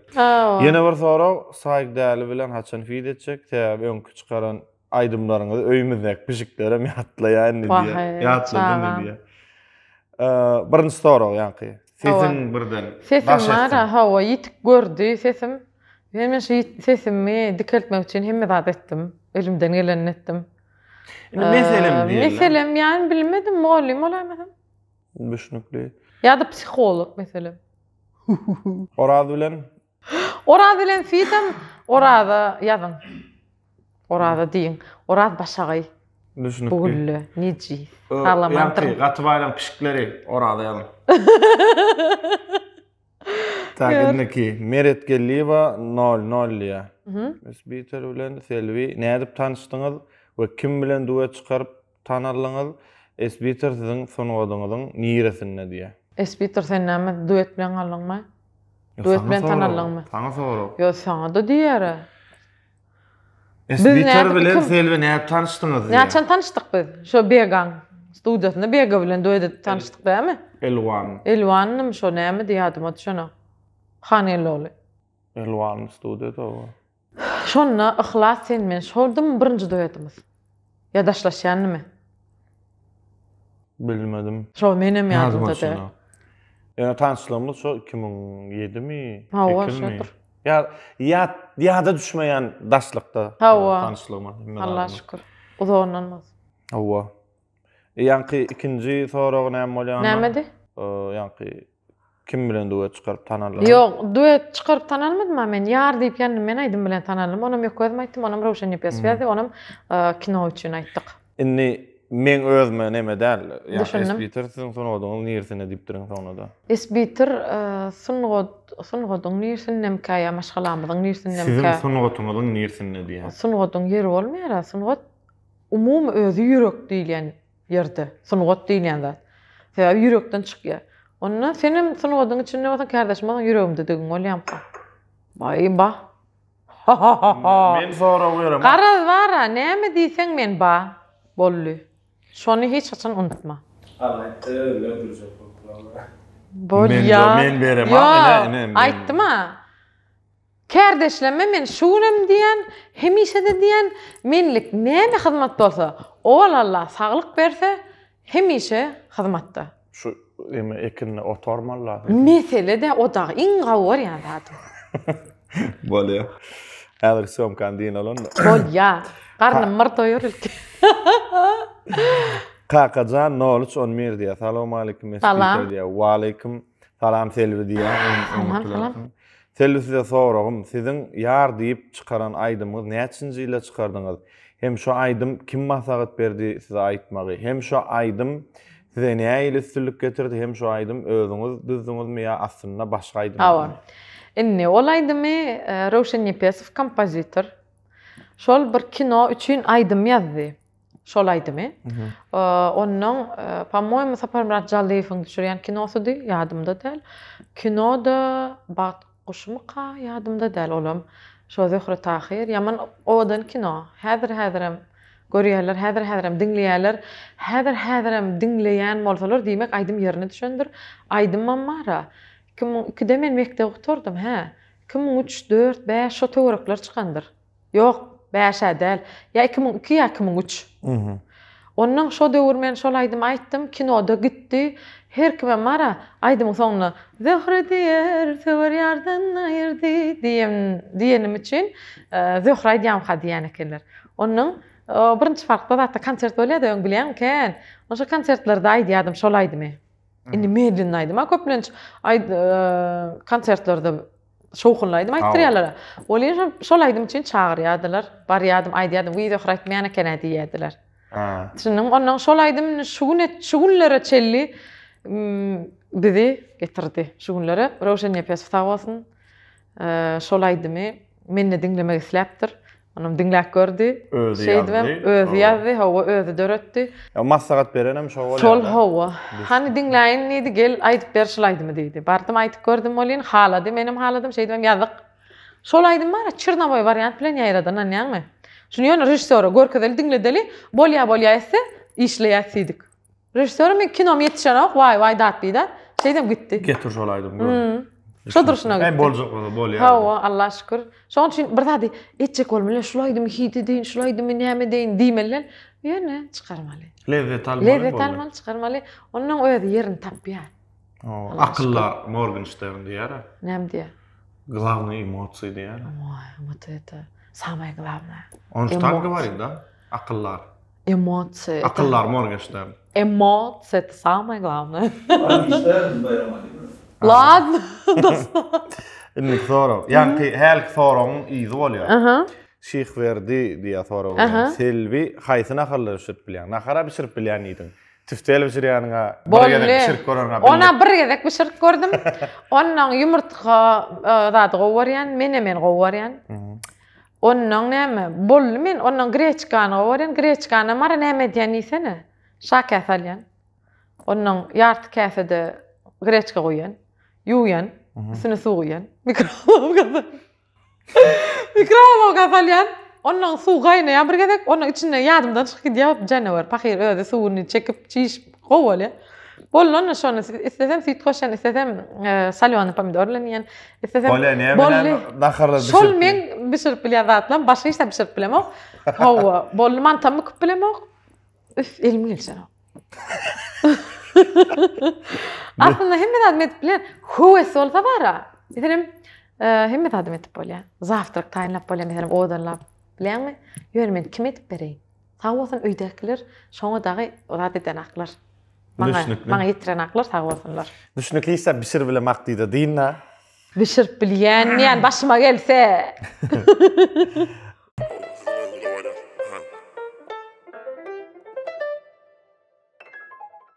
Ýene bir sorag, Saýk Däli bilen haçan feat etjek? Sebäbi öňki çykaran aýdymlaryňyzy öýümizdäki pişiklerem ýatlaýar indi diýýär. Ýatlady indi diýýär. Birinji sorag ýaňky. Sesiň birden Sesim bar, hawa, ýetik gördi sesim. Men men şu sesimi dikeltmek üçin hemme zat etdim. Elimden gelenini etdim. Indi meselem diýeli. Meselem ýany bilmedim, mugallym bolaýmasam. Düşnükli. Ýa-da psiholog meselem. Oraz bilen? Oraz bilen feat-em Oraza ýazyň. Oraza diýiň. Oraz başagaý. Düşnükli. Bu gülle nejis. Saglamandyr. Ýaňky gaty baýlaň pişikleri Oraza ýazyň. Tak indiki Meret Geldiýewa nol nol diýýär. Sbiter bilen Selbi nädip tanyşdyňyz we kim bilen duet çykaryp tanaldyňyz? Sbiter siziň sungatyňyzyň niresinde diýýär. Sbiter sen näme duet bilen galdyňmy? Duet bilen tanaldyňmy? Saňa sorag. Ýok saňa-da diýýär-ä. Sbiter bilen Selbi nädip tanyşdyňyz diýýär. Näçen tanyşdyk biz? Şo Begaň studiýasynda Bega bilen duet edip tanyşdyk dämi? Elwan. Elwanmy şo nämedi ýadyma düşenok. Hanelogly. Elwan studiýada o. Şonda Yhlas sen men şoldumy birinji duetimiz? Ýa daşlaşýandymy? Bilmedim. Şo menem ýadymda däl. Ýöne tanyşlygymyz şo 2007-mi? Hawa, şodur. Ýa ýa ýada düşmeýän daşlykda. Hawa. Tanyşlygymyz. Alla şükür. Uzagyndan bolsun. Hawa. Ýaňky ikinji soragy näme bolýar? Nämedi? Ýaňky kim bilen duet çykaryp tanaldyň? Ýok, duet çykaryp tanalmadym-a men. Ýar diýip ýandym men aýdym bilen tanaldym. Onam ýok özüm aýtdym, onam Röwşen Nepesow ýazdy, onam kino üçin aýtdyk. Indi meň özüme neme däl. Düşündim. Esbiter siziň sungatyňyz nirsinde diýipdiriň soňra-da. Esbiter sungat sungatyň nirsindemkä ýa maşgalamyzyň nirsindemkä? Siziň sungatyňyzyň nirsinde diýýän. Sungatyň ýeri bolmaýar-a. Sungat umumy özi ýürek diýilýän ýerde. Sungat diýilýän zat. Sebäbi ýürekden çykýar. Onda senem sungatyň içinde bolsaň kärdeşim bolsaň ýüregimdedigiň bolýamyka? Baý ba. Men sorag beremok. Garaz bara, näme diýseň men ba. Boldy. Şony hiç haçan unutma. Aýtdy özüni öldürjek bolupdyr. Bolýa. Men beremok ine ine. Ýok, aýtdym-a. Kärdeşlerime men şu günem diýýän, hemişe-de diýýän, menlik näme hyzmat bolsa, owal Alla saglyk berse, hemişe hyzmatda. Şu eme ekinde otarmalla. Mesele-de o dagy iň gawy görýän zadym. Bolýa. Häzir sýomkany diýin alanda. Bolýa. Garnym myr doýur ilki. Kakajan nol üç on bir diýýär. Salowmaleýkim Salam. diýýär. Waleýkim salam Selbi diýýär. Salam salam. Selbi size soragym, siziň Ýar diýip çykaran aýdymyňyz näçinji ýylda çykardyňyz? Hem şo aýdym kim maslahat berdi size aýtmagy? Hem şo aýdym. Size nähili üstünlik getirdi hem şu aýdym özüňiz düzdüňizmi ýa aslynda başga aýdym? Hawa. Indi ol aýdymy Röwşen Nepesow kompozitor. Şol bir kino üçin aýdym ýazdy. Şol aýdymy. Onnoň, po-moýemu, Saparmyrat Jallyýewiň düşürýän kinosydy, ýadymda däl. Kino-da Bagt guşumyka, ýadymda däl olam. Şo Zöhre Tahyr, ýaman owadan kino. Häzir-häzirem görýärler, häzir-häzirem diňleýärler. Häzir-häzirem diňleýän bolsalar, diýmek, aýdym ýerine düşendir. Aýdymam bar-a. 2002-de men mekdebi gutardym, hä. 2003, dört, bäş şo töwerekler çykandyr. Ýok, bäş-ä däl. Ýa 2002 ýa 2003. Onnoň şo döwür men şol aýdymy aýtdym, kinoda gitdi. Her kimem bar-a, aýdymyň soňunda Zöhre diýer, söwer ýardan aýyrdy diýen diýenim üçin Zöhre aýdýamyka diýýän ekenler. Onnoň birinji parkda zatda konsert bolýardy öň bilýäňmi kän. Şo konsertlerde aýdýardym şol aýdymy. Indi medlenli aýdym-a köplenç aýd konsertlerde şowhunly aýdym aýtdyrýarlar. Welin şol, şol aýdym üçin çagyrýardylar. Barýardym, aýdýardym, Wiý Zöhre aýtmaýan eken-ä diýýärdiler. Düşündiňmi? Ondan şol aýdym indi şu güne, şu günlere çenli bizi getirdi. Şu günlere. Röwşen Nepesow sag bolsun. Şol aýdymy mende diňlemek isläpdir. Onam diňläp gördi. Özi ýazdy. Özi ýazdy, hawa, özi döretdi. Ýa maslahat berenem şo bolýar. Şol hawa. Hany diňläýin diýdi, gel aýdyp ber şul aýdymy diýdi. Bardym aýdyp gördüm welin halady, menem haladym, şeýdibem ýazyk. Şol aýdym bar-a, çernowoý wariant bilen ýaýrady, ynanýaňmy? Şuny ýöne režissýora görkezeli, diňledeli, bolýa bolýa etse, işleýäs diýdik. Režissýora men kinom ýetişenok, waý waý dat bidat. Şeýdem gitdi. Getir şol aýdymy gör. Şo durşuna gitdi. Boljak bolsa bolýar. Hawa, Alla şükür. Şonuň üçin bir zady etjek bolmaly, şul aýdymy hit edeýin, şul aýdymy näme edeýin diýmeli. Ýöne çykarmaly. Lezzet almaly. Lezzet almaly, çykarmaly. Ondan özi ýerini tapýar. Akyldar Morgenstern diýýär. Näme diýýär? Glawnyý emosiýa diýýär. Oý, вот это самое главное. Он же так говорит, да? Akyldar. Emosiýa. Akyldar Morgenstern. Emosiýa это самое главное. Ladno. Indiki sorag. Ýaňky hälki soragyň yzy bolýar. Aha. Şyhberdi diýýär sorag berýän. Selbi haýsy naharlary bişirip bilýäň? Nahara bişirip bilýän diýdiň. Tüftel bişirýäniňä bir gezek bişirip göreniňä bildik. Ona bir gezek bişirip gördüm. Ondan ýumurtga zady gowy görýän, menemen gowy görýän. Onnoň näme, boldy men onnoň greçkany gowarýan, greçkanam bara näme edýän diýsene, şa käse alýan. Onnoň ýarty käsede greçka guýýan, ýuwýan, üstüne suw guýýan, mikrowolnowka mikrowolnowka salýan. Onnoň suw gaýnaýar bir gezek, onnoň içinde ýadymdan çykyp gidýär, janawer pahyr özi suwuny çekip, çişip gowy bolýar. Boldy onda şony islesem süýt goşýan, islesem solýony pomidor bilen iýen. Islesem Bolýa näme näme naharlar bişirip. Şol meň bişirip bilýän zatlarym, başga hiç zat bişirip bilemok. Hawa, boldy mantam büküp bilemok. Üf, elim gelişenok. Aslynda hemme zadymy edip bilýän. Höwes bolsa bara. Meselem, hemme zadymy edip bolýar. Zawtrak taýynlap bolýar, meselem, owadanlap. Bilýäňmi? Ýöne men kime edip bereýin? Sag bolsun öýdäkiler şoňa dagy zat edenaklar. Maňa, Düşnükli. maňa ýetirenaklar sag bolsunlar. Düşnükli işler bişir bilemak diýdi dynna. Bişirip bilýän diýen başyma gelse.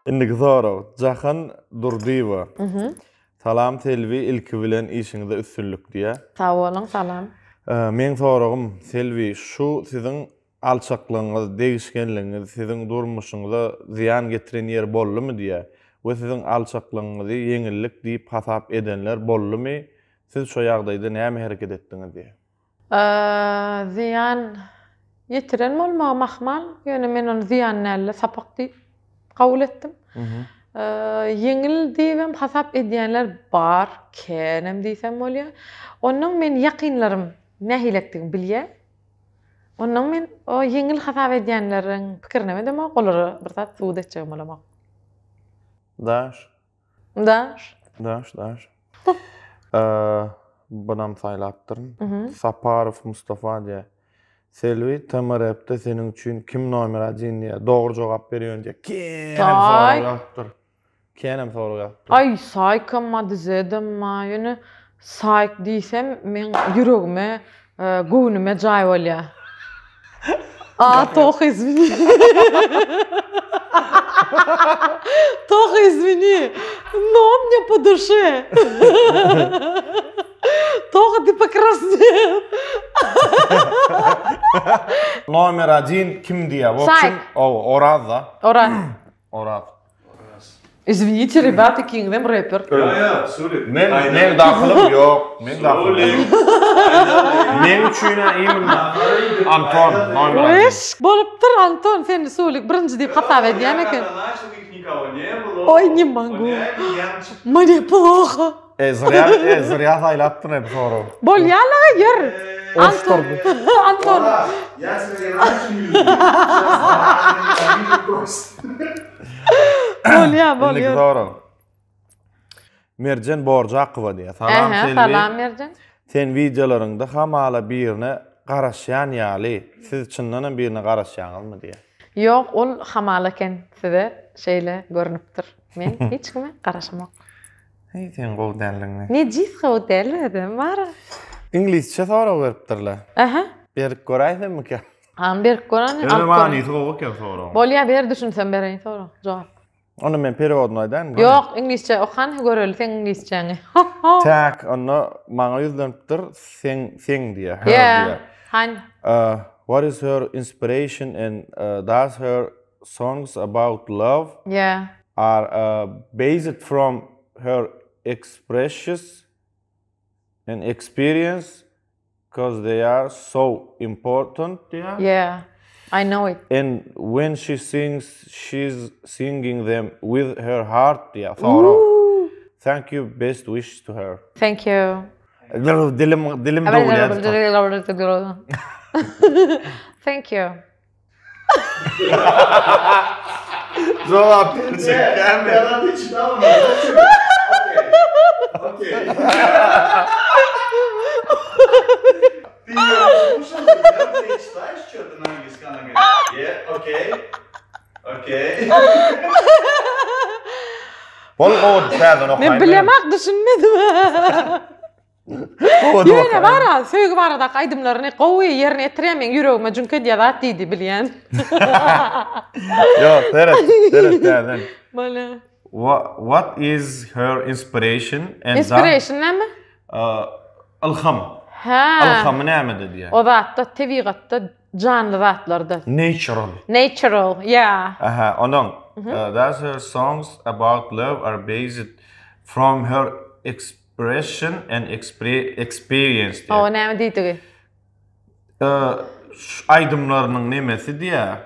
Indiki sorag. Jahan Durdyýewa. Salam Selbi ilki bilen işiňizde üstünlik diýýär. Sag boluň salam. Meň soragym Selbi şu siziň Alçaklygyňyz, degişgenligiňiz siziň durmuşyňyza zyýan getiren ýeri boldumy diýýär. We siziň alçaklygyňyzy ýeňillik diýip hasap edenler boldumy, siz şo ýagdaýda näme hereket etdiňiz diýýär. Zyýan ýetiren bolmagam ahmal, ýöne men ony zyýan däl-de sapak diýip kabul etdim. Ýeňil diýibem hasap edýänler bar, känem diýsem bolýar. Onnoň men ýakynlarym nähilekdigini bilýär. Ondan men o ýeňil hasap edýänleriň pikirinem edemok, olara bir zat subut etjegem bolamok. Daş. Daş. Daş, daş. Bunam saýlapdyryn. Saparow Mustafa diýýär. Selbi TMRP-de seniň üçin kim nomer odin diýýär. Dogry jogap berýän diýýär. Kän sorag ýazypdyr. Känem sorag ýazypdyr. Aý saýkam madizedem ma ýöne saýk diýsem meň ýüregime göwnüme jaý bolýa. A, Toha izwini. Toha izwini. No on mne po duše. Toha ty pokrasnel. Nomer 1 kim diýýär? Saýk. O, Oraz da. Oraz. Oraz. Izwinite, rebata, ikiňizem reper. Ýa, ýa, Sulik. Men, men dahylym ýok. Men dahylym. Meň üçin-ä imенно Anton nomer 1. Weş, bolupdyr Anton, seni Sulik birinji diýip hasap edýän eken. Oý, ne mogu. Mne ploho. E, zrýa, e, zrýa saýlapdyr hep sorag. Bolýa-la, ýör. Anton, Anton. Bolýa, bolýa. Indiki sorag. Merjen Borjakowa diýýär. Salam Selbi. Salam Merjen. Sen wideolaryňda hamala birine garaşýan ýaly, siz çyndanam birine garaşýaňyzmy diýýär. Ýok, ol hamala eken size şeýle görnüpdir. Men hiç kime garaşamok. Heý seň gowy däldigiňi. Nejis gowy däl özem bar. Iňlisçe sorag beripdirler. Aha. Berip göräýsemmikä? Hany berip gör hany. Ýöne manysy gowy eken soragyň. Bolýa ber düşünsem bereýin sorag jogap. Onda men perewodyny aýdaýynmy? Ýok iňlisçe okan göreli seň iňlisçäňi. Tak onda maňa ýüzlenipdir seň seň diýýär her diýýär. Hany. What is her inspiration and does her songs about love Yeah. are based from her expressions and experience cause they are so important diýýär. Yeah. I know it. And when she sings she's singing them with her heart diýýär. Sorag. Thank you best wishes to her. Thank you. Dilim dilim döwülýär. Thank you. Jogap berjekkämi? Bol gowy täzeden okaýyn. Men bilemok düşünmedim. Ýöne bara söýgi baradaky aýdymlaryny gowy ýerine ýetirýär meň ýüregime jüňk edýär zat diýdi bilýän. Ýok, seret, seret täzeden. Bolýa. What is her inspiration and Inspiration näme? Ylham. Hä. Ylhamy nämede diýýär. O zatda, tebigatda, janly zatlarda. Natural. Natural, yeah. Aha, onuň Does her songs about love are based from her Expression and experience diýýär. Hawa, näme diýdigi? Şu aýdymlarynyň nemesi diýýär.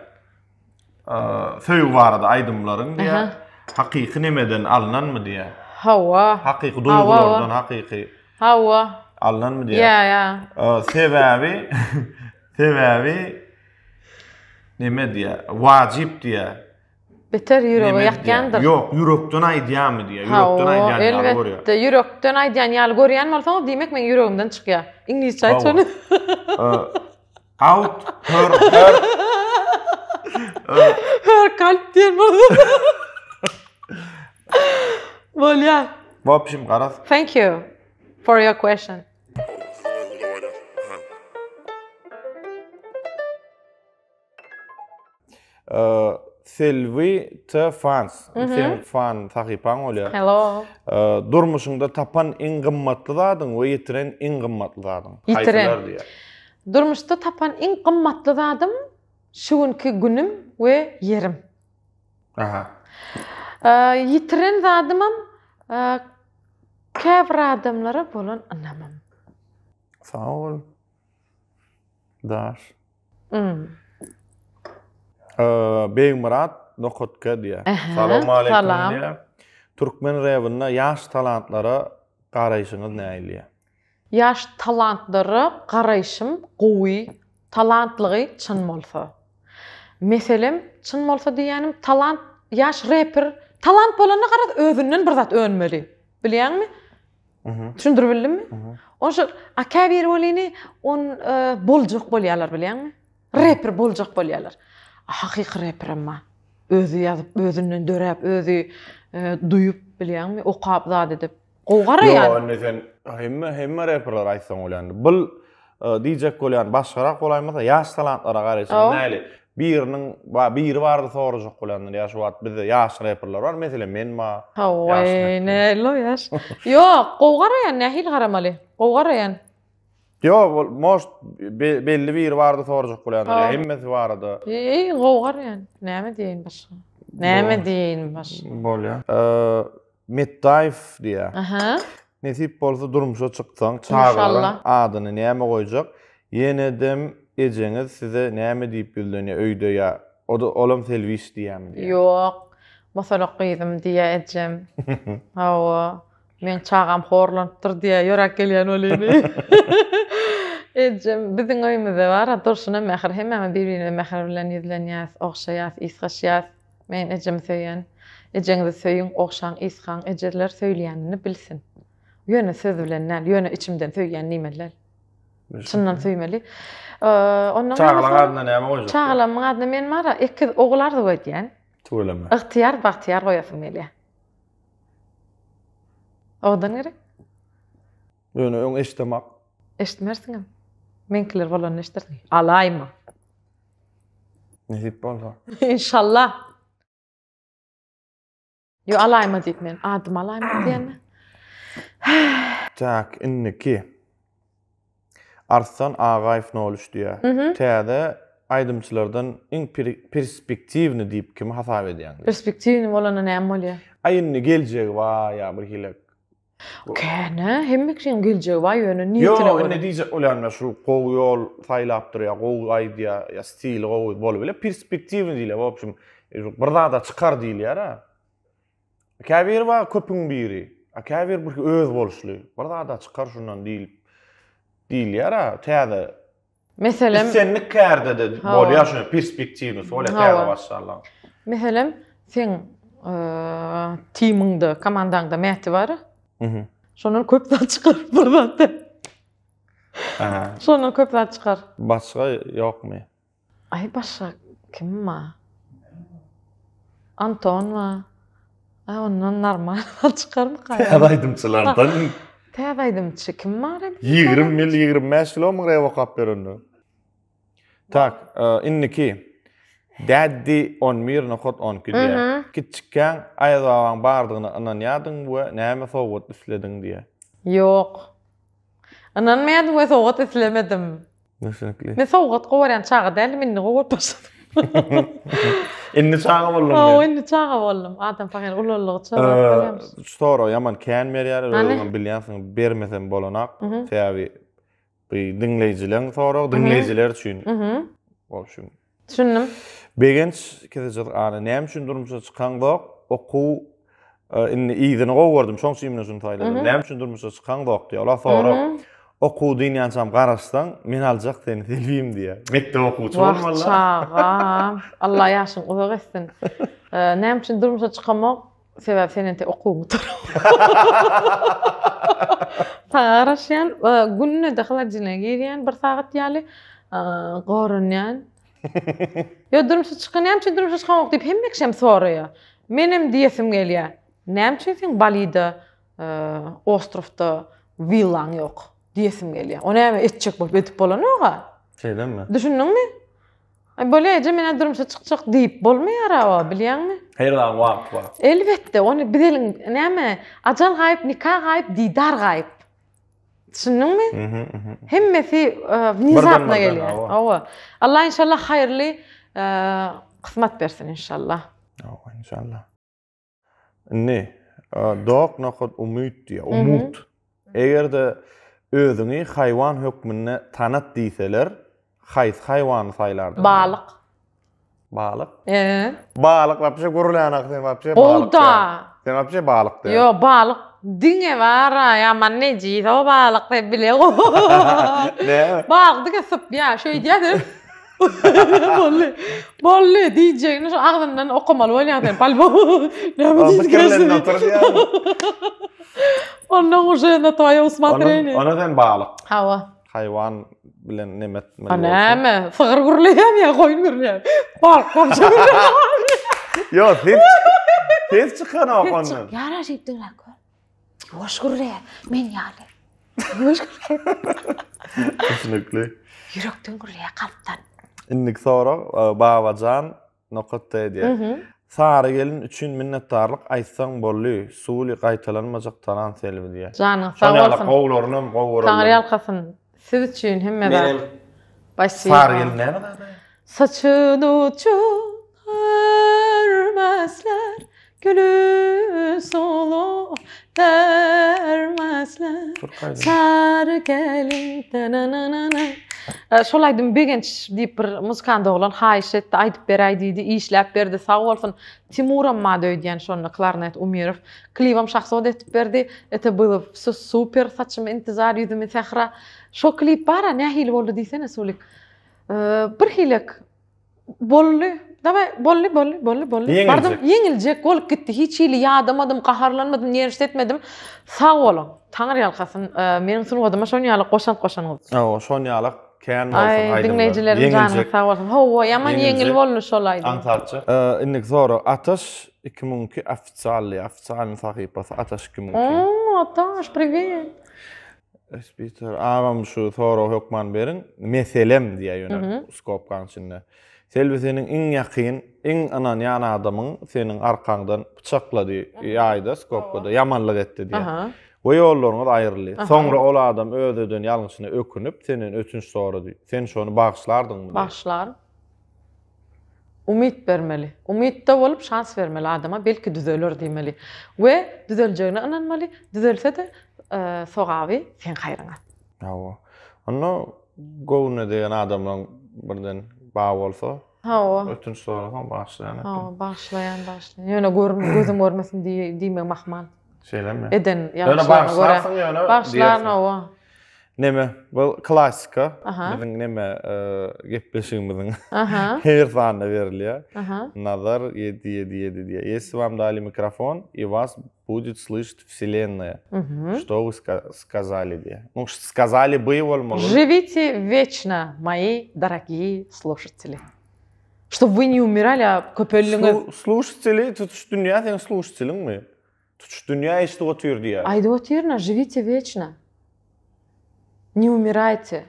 Söýgi barada aýdymlaryň diýýär. Hakyky nemeden alnanmy diýýär. Hawa. Hakyky duýgulardan hakyky. Hawa. Alnanmy diýýär. Ýa, ýa. Sebäbi sebäbi neme diýýär? Wajyp diýýär. Beter ýürege ýakýandyr. Ýok, ýürekden aýdýarmy diýýär. Ýürekden aýdýan ýaly görýär. Elbetde, ýürekden aýdýan ýaly görýän bolsaňyz, diýmek meň ýüregimden çykýar. Iňlisçe aýt şony. Out her her Her kalp diýen bolsa. Bolýar. W obşim garaz. Thank you for your question. Selbi T fans. Seň fan sahypaň bolýar. Hello. Durmuşyňda tapan iň gymmatly zadyň we ýitiren iň gymmatly zadyň. Ýitiren. Haýsylar diýýär. Durmuşda tapan iň gymmatly zadym şu günki günüm we ýerim. Aha. Ýitiren zadymam käbir adamlara bolan ynamym. Sag bol. Daş. Begmyrat Nokatka diýýär. Salam aleýkum diýýär. Türkmen rebinde ýaş talantlara garaýşyňyz nähili diýýär. Ýaş talantlara garaýşym gowy, talantlygy çyn bolsa. Meselem, çyn bolsa diýýänim talant ýaş reper talant bolanda garaz özünden bir zat önmeli. Bilýäňmi? Düşündirip bildimmi? Onşa a käbiri welini on e, boljak bolýarlar bilýäňmi? Reper boljak bolýarlar. Hakyky reper emma özi ýazyp, özünden döräp, özi e, duýup bilýäňmi? Okap zat edip. Gowy garaýan. Ýok, indi sen hemme hemme reperler aýtsaň bolýandy. Bul. diýjek bolýan başgarak bolaýmasa ýaş talantlara garaýşyň näli? Biriniň biri barada sorajak bolýandyr ýa şu wagt bizde ýaş reperler bar meselem men bar. Hawa näli o ýaş? Ýok gowy garaýan nähili garamaly? Gowy garaýan. Ýok ol может belli biri barada sorajak bolýandyr ýa hemmesi barada. Eý gowy garaýan. Näme diýeýin başga? Näme diýeýin başga? Bolýar. Metdaýew diýýär. Aha. Nesip bolsa durmuşa çyksaň, çagalaryň adyny näme goýjak? Ýenedem ejeňiz size näme diýip ýüzlenýär öýde ýa o-da olam Selwiş diýýärmi diýýär. Ýok. Mosalak gyzym diýýär ejem. Hawa. Meň çagam horlanypdyr diýýär, ýöräp gelýän welini. Ejem biziň öýümizde bar-a durşuna mähir, hemmämiz bir-birimize mähir bilen ýüzlenýäs, ogşaýas, ysgaşýas. Men ejemi söýýän. Ejeňizi söýüň, ogşaň, ysgaň, ejeler söýülýänini bilsin. Ýöne söz bilen däl, ýöne içimden söýýän diýmeli däl. Çyndan söýmeli. Ondan Çagalaň adyna näme goýjak? Çagalamyň adyna men bar-a ekiz ogul arzuw edýän. Tüweleme. Ygtyýar, Bagtyýar goýasym gelýär. Owadan gerek. Ýöne öň eşdemak. Eşitmersiňem. Meňkiler bolanda eşidersiň. Alaýma. Nesip bolsa. Inşallah. Ýo alaýma diýip men adymy alaýma diýende. Tak, indiki. Arslan Agaýew 03 diýýär. Täze aýdymçylardan iň perspektiwny diýip kimi hasap edýäň? Perspektiwny bolanda näme bolýar? Aý indi geljegi bar ýa bir hili Känä, hemme kişiniň geljegi bar, ýöne niýetine görä. Ýok, indi diýjek bolýan men şu gowy ýol saýlapdyr ýa gowy aýdýar, ýa stili gowy bolup biler. Perspektiwny diýilýär, w obşem, bir zada çykar diýilýär-ä. Käbiri bar köpüň biri, a käbiri bir özboluşly, bir zada çykar şundan diýilip diýilýär-ä, täze Meselem, Islendik kärde-de bolýar şuny perspektiwnosy bolýar täze başlanlar. Meselem, seň timiňde, komandaňda Mäti bar. Mhm. Şondan köp zat çykar bir zatda. Şondan köp zat çykar. Başga ýokmy? Aý başga kim bar? Anton bar. Aý ondan normal zat çykarmyka? Täze aýdymçylardan. Täze aýdymçy kim bar indi? 20 ýyl, 25 ýyl omuň rap okap ýörenine. Tak, indiki. Daddy 11 nokat 12 diýýär. Kiçjikkäň Aýaz babaň bardygyna ynanýardyň we näme sowgat islediň diýýär. Ýok. Ynanmaýardym we sowgat islemedim. Düşünikli. Men sowgat gowarýan çaga däldim, indi gowaryp başladym. Indi çaga boldum. Hawa, indi çaga boldum. Adam pahyr ulaldygyça zat bolýarmyş. Şu soragy ýaman kän berýär, özüňem bilýänsiň, bermesem bolanak. Sebäbi bu diňleýjileň soragy, diňleýjiler üçin. Bolşum. Düşündim. Begenç kesejek ana näme üçin durmuşa çykaňzok? Okuw e, indi yzyny gowy gördüm. Şoň üçin indi şuny saýladym. Näme üçin durmuşa çykaňzok diýýär. Ola sorag. Okuw dynýançam garaşsaň, men aljak seni Selbim diýýär. Mekdep okuwçy bolmaly. Wah çagam. Allah ýaşyňy uzak etsin. E, näme üçin durmuşa çykamok? Sebäbi sen entek okuwyňy gutaramok. Saňa garaşýan, e, günde-de holodilnige girýän bir sagat ýaly, e, goranýan. Ýa durmuşa çykan, näme üçin durmuşa çykamok diýip hemme kişi hem soraýar. Menem diýesim gelýär. Näme üçin seň Balida, e, ostrowda willaň ýok diýesim gelýär. O näme etjek bolup edip bolanok-a. Şeýlemi? Düşündiňmi? Aý bolýa eje menä durmuşa çykjak diýip bolmaýara o bilýäňmi? Her zadyň wagty bar. Elbetde ony biz eliň näme ajal gaýyp nika gaýyp didar gaýyp. Düşündiňmi? Hemmesi wnizapno gelýär. Hawa. Allah inşallah haýyrly kysmat bersin inşallah. Hawa inşallah. Indi dok nokat umyt diýýär. Umut. Eger-de özüňi haýwan hökmünde tanat diýseler, haýsy haýwany saýlardyň? Balyk. Balyk? Ee. Balyk wapşe gürlänak sen wapşe balyk. Gowda. Sen wapşe balyk diýä. Ýo, balyk diňe bar-a, ýaman nejis o balyk sen bileň. Näme? Balyk diňe sypýar, şeýdýär sen. Boldy. Boldy diýjegini şu agzyndan okamaly bolýar sen. Palbo. Näme diýjek? Pikirlenip otur diýýär. Ondan uje na twoje usmatrenie. Ona sen balyk. Hawa. Haýwan bilen neme etmeli. A näme? Sygyr gürleýärmi ýa goýun gürleýärmi? Balyk bolsa gürleýär. Ýok, ses ses çykanok ondan. Ýara şeýip diňläp gör. Ýuwaş gürleýär, men ýaly. Düşünikli. Ýürekden gürleýär, kalpdan. Indiki sorag Babajan nokat edýär. Sary gelin üçin minnetdarlyk aýtsaň boldy. Suli gaýtalanmajak talant Selbi diýýär. Janyň sag bolsun. Gowularynam gowy görerler. Taňry ýalkasyn. Siz üçin hemme zat. Menem. Spasibo. Sary gelin näme zat? Saçyn uçun örmezler, Gülü solu vermezler. Sary gelin tananana. Şol aýdym Begenç diýip bir muzykant oglan haýyş etdi, aýdyp beräý diýdi, işläp berdi, sag bolsun. Timuram bardy öýdýän şonda, klarnet Umirow. Klibam Şahzod etip berdi. Это было все super, saçym intizar, ýüzümi sähra. Şo klip bar-a, nähili boldy diýsene, Sulik. Bir hilek Boldy. Daway, boldy, boldy, boldy, boldy. Ýeňiljek. Bardym, ýeňiljek bolup gitdi. Hiç hili ýadamadym, gaharlanmadym, nerwst etmedim. Sag boluň. Taňry ýalkasyn. Meniň sungatyma şon ýaly goşant goşanyňyz. Hawa, şon ýalak kän bolsun Aý, aýdymlar. diňleýjilerim janyňyz sag bolsun. Hawa, ýaman ýeňil boldy şol aýdym. Aňsatja. Indiki sorag. Ataş 2002 ofitsialnyý, ofitsialnyý sahypasy Ataş 2002. Oo, Ataş, priwet. Spiter agam şu soragy hökman beriň. Meselem diýýär ýöne skobkaň içinde. Selbi seniň iň ýakyn, iň ynanýan adamyň seniň arkaňdan pyçaklady ýaýda skobkada ýamanlyk etdi diýýär. We ýollaryňyz aýryldy. Soňra ol adam öz eden ýalňyşyna ökünip senden ötünç sorady. Sen şony bagyşlardyňmy diýýär. Bagyşlaryn. Umyt bermeli. Umytda bolup şans bermeli adama belki düzeler diýmeli. We düzeljegine ynanmaly. Düzelse-de sogaby seň haýryňa. Hawa. Onda göwnüne degen adamlaň birden bar bolsa. Hawa. Ötünç sorasaň bagyşlaýan eken. Hawa, bagyşlaýan, bagyşlaýan. Ýöne görme, gözüm görmesin diýmegim ahmal. Şeýlemi? Eden ýalňyşlaryna görä. Ýöne bagyşlarsyň ýöne. Bagyşlaryn hawa. Neme, bu klassika, biziň neme gepleşigimiziň her sanyna berilýär. Nazar 777 diýýär. Если вам дали mikrofon и вас будет слышать вселенная, что вы сказали diýýär. Ну, сказали бы bolmaly. Живите вечно, мои дорогие слушатели. Чтоб вы не умирали, а köpeldiňiz. Слушатели, tutuş dünýä seň слушateliňmi? Tutuş dünýä eşidip otyr diýýär. Aýdyp otyryn-a, živite weçno. Ne umirajte.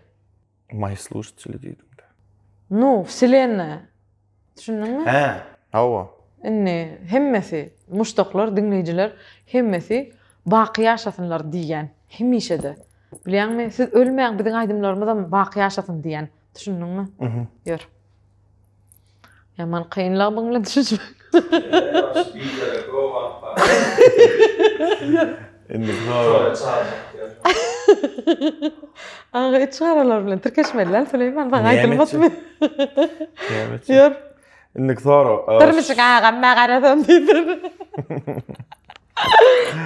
Moýi sluşateli diýdiň-dä. Nu, wselennaýa. Düşündiňmi? Hä, hawa. Indi hemmesi, muşdaklar, diňleýjiler hemmesi baky ýaşasynlar diýýän. Hemişe-de. Bilýäňmi, siz ölmäň, biziň aýdymlarymyzam baky ýaşasyn diýýän. Düşündiňmi? Ýör. Ýaman kynlygy muň bilen düşünişmek. Indi sorag. Aga iç garalar bilen tirkeşmeli däl Süleýman saňa aýdylmadymy? Ýör. Indiki sorag. Dyrmyşyk agam mä garasam diýdir.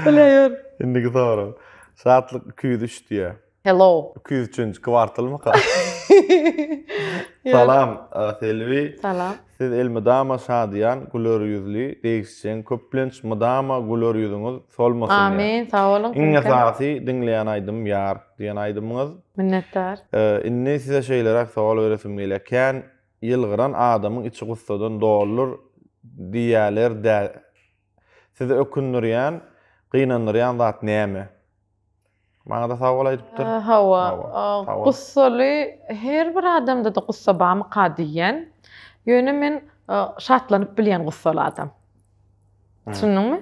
Bile ýör. Indiki sorag. Şatlyk 203 diýýär. Hello. 203-nji kwartalmyka? Salam, Selbi. Salam. Siz elmydama şadyýan, güler ýüzli, degişjeň, köplenç mydama güler ýüzüňiz solmasyn diýýär. Amin, sag boluň. Iň esasy diňleýän aýdym Ýar diýen aýdymyňyz. Minnetdar. Indi size şeýleräk sowal beresim gelýär. Kän ýylgyran adamyň içi gussadan doludyr diýýäler-dä. Sizi ökündirýän, gynandyrýan zat näme? Maňa-da sag bol aýdypdyr. Hawa. Gussaly her bir adamda-da gussa barmyka diýýän. Ýöne men şatlanyp bilýän gussaly adam. Düşündiňmi?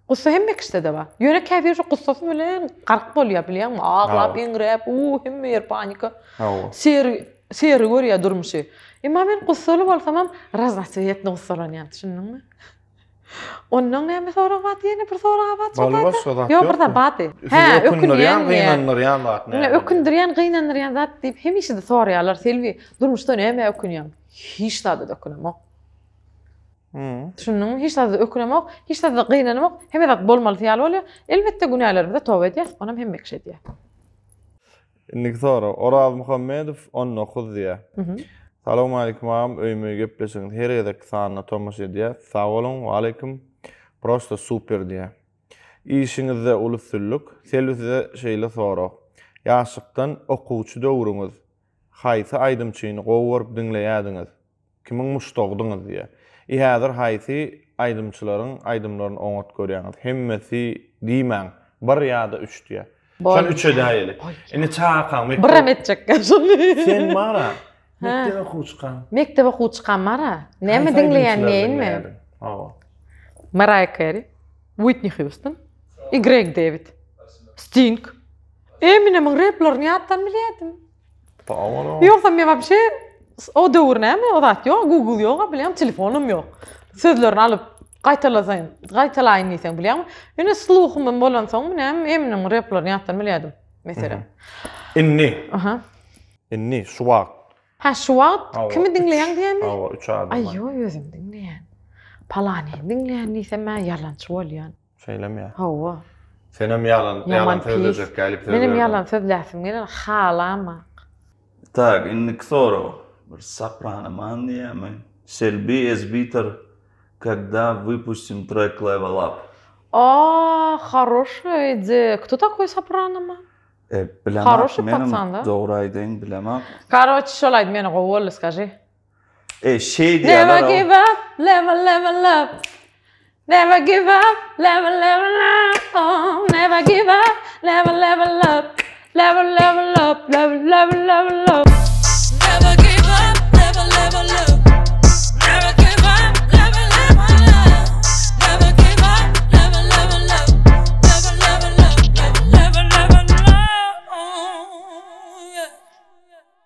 Gussa hemme kişide-de bar. Ýöne käbiri şu gussasy bilen gark bolýar, bilýäňmi? Aglap, eňräp, u hemme ýer panika. Hawa. Seri, seri görýär durmuşy. Emma men gussaly bolsamam raznotswetny gussalanýan, düşündiňmi? Ondan näme sorag bardy ýene bir sorag bardy. Boldy başga zat ýok. Ýok bir zat bardy. Hä, ökündirýän, gynandyrýan zat näme? Ökündirýän, gynandyrýan zat diýip hemişe-de soraýarlar. Selbi, durmuşda nämä ökünýäň? Hiç zada-da ökünemok. Düşündiňmi? Hiç zada ökünemok, hiç zada gynanamok. Hemme zat bolmalysy ýaly bolýar. Elbetde günälerimize toba edýäs, onam hemme kişi edýär. Indiki sorag. Oraz Muhammedow 19 diýýär. Salowmaleýkim agam öýme öý gepleşigiňiz her gezekki sanyna tomaşa edýäs. Sag boluň. Waleýkim. Prosta super diýýär. Işiňizde uly üstünlik. Selbi size şeýle sorag. Ýaşlykdan okuwçy döwrüňiz haýsy aýdymçyny gowy görüp diňleýädiňiz? Kimiň muşdagydyňyz diýýär. I häzir haýsy aýdymçylaryň aýdymlaryny oňat görýäňiz? Hemmesi diýmäň. Bir ýa-da üç diýýär. Şony üç edäýeli. Indi çagakaň mekdep. Birem etjekkä şony. Sen bara mekdep okuwçykaň. Mekdep okuwçykam bara. Näme diňleýän diýeýinmi? Hawa. Mariah Carey, Whitney Houston i Greg David. Sting. Eminemiň replerini ýatdan bilýärdim. Ýogsam men wapşe o döwür näme o zat ýok, Google ýok, bilýäňmi, telefonam ýok. Sözlerini alyp gaýtalasaň, gaýtalaýyn diýseň bilýäňmi? Ýöne sluhumam bolansoňmy näme Eminemiň replerini ýatdan bilýärdim, meselem. Indi. Aha. Indi şu wagt. Ha şu wagt kimi diňleýäň diýýämi? Hawa, üç adam. Aý ýok, özüm diňleýän. Palanyny diňleýän diýsem, ýalançy bolýan. Şeýlemi ýa? Hawa. Senem ýalan, ýalan sözlejek gelip söz. Menem ýalan sözläsim geler, halamak. Tak, indiki sorag. Bir sopranoman diýýärmi? Selbi Ezbiter когда выпустим trek Level Up? Aa, хорошая идея. Кто такой sopranoman? E, bilemok. Хороший Menem пацан, да? Dogry aýdaýyn, bilemok. Короче, şol aýdym ýene gowy boldy, skажи. E, şeý diýýärler. Never give up, level level up. Never give up, level level up. Oh, never give up, level level up. Level level up, level level level up. Never give up, never level up. Never give up, never level up. Never give up, never level up. Never level up, never level level up. Oh, yeah.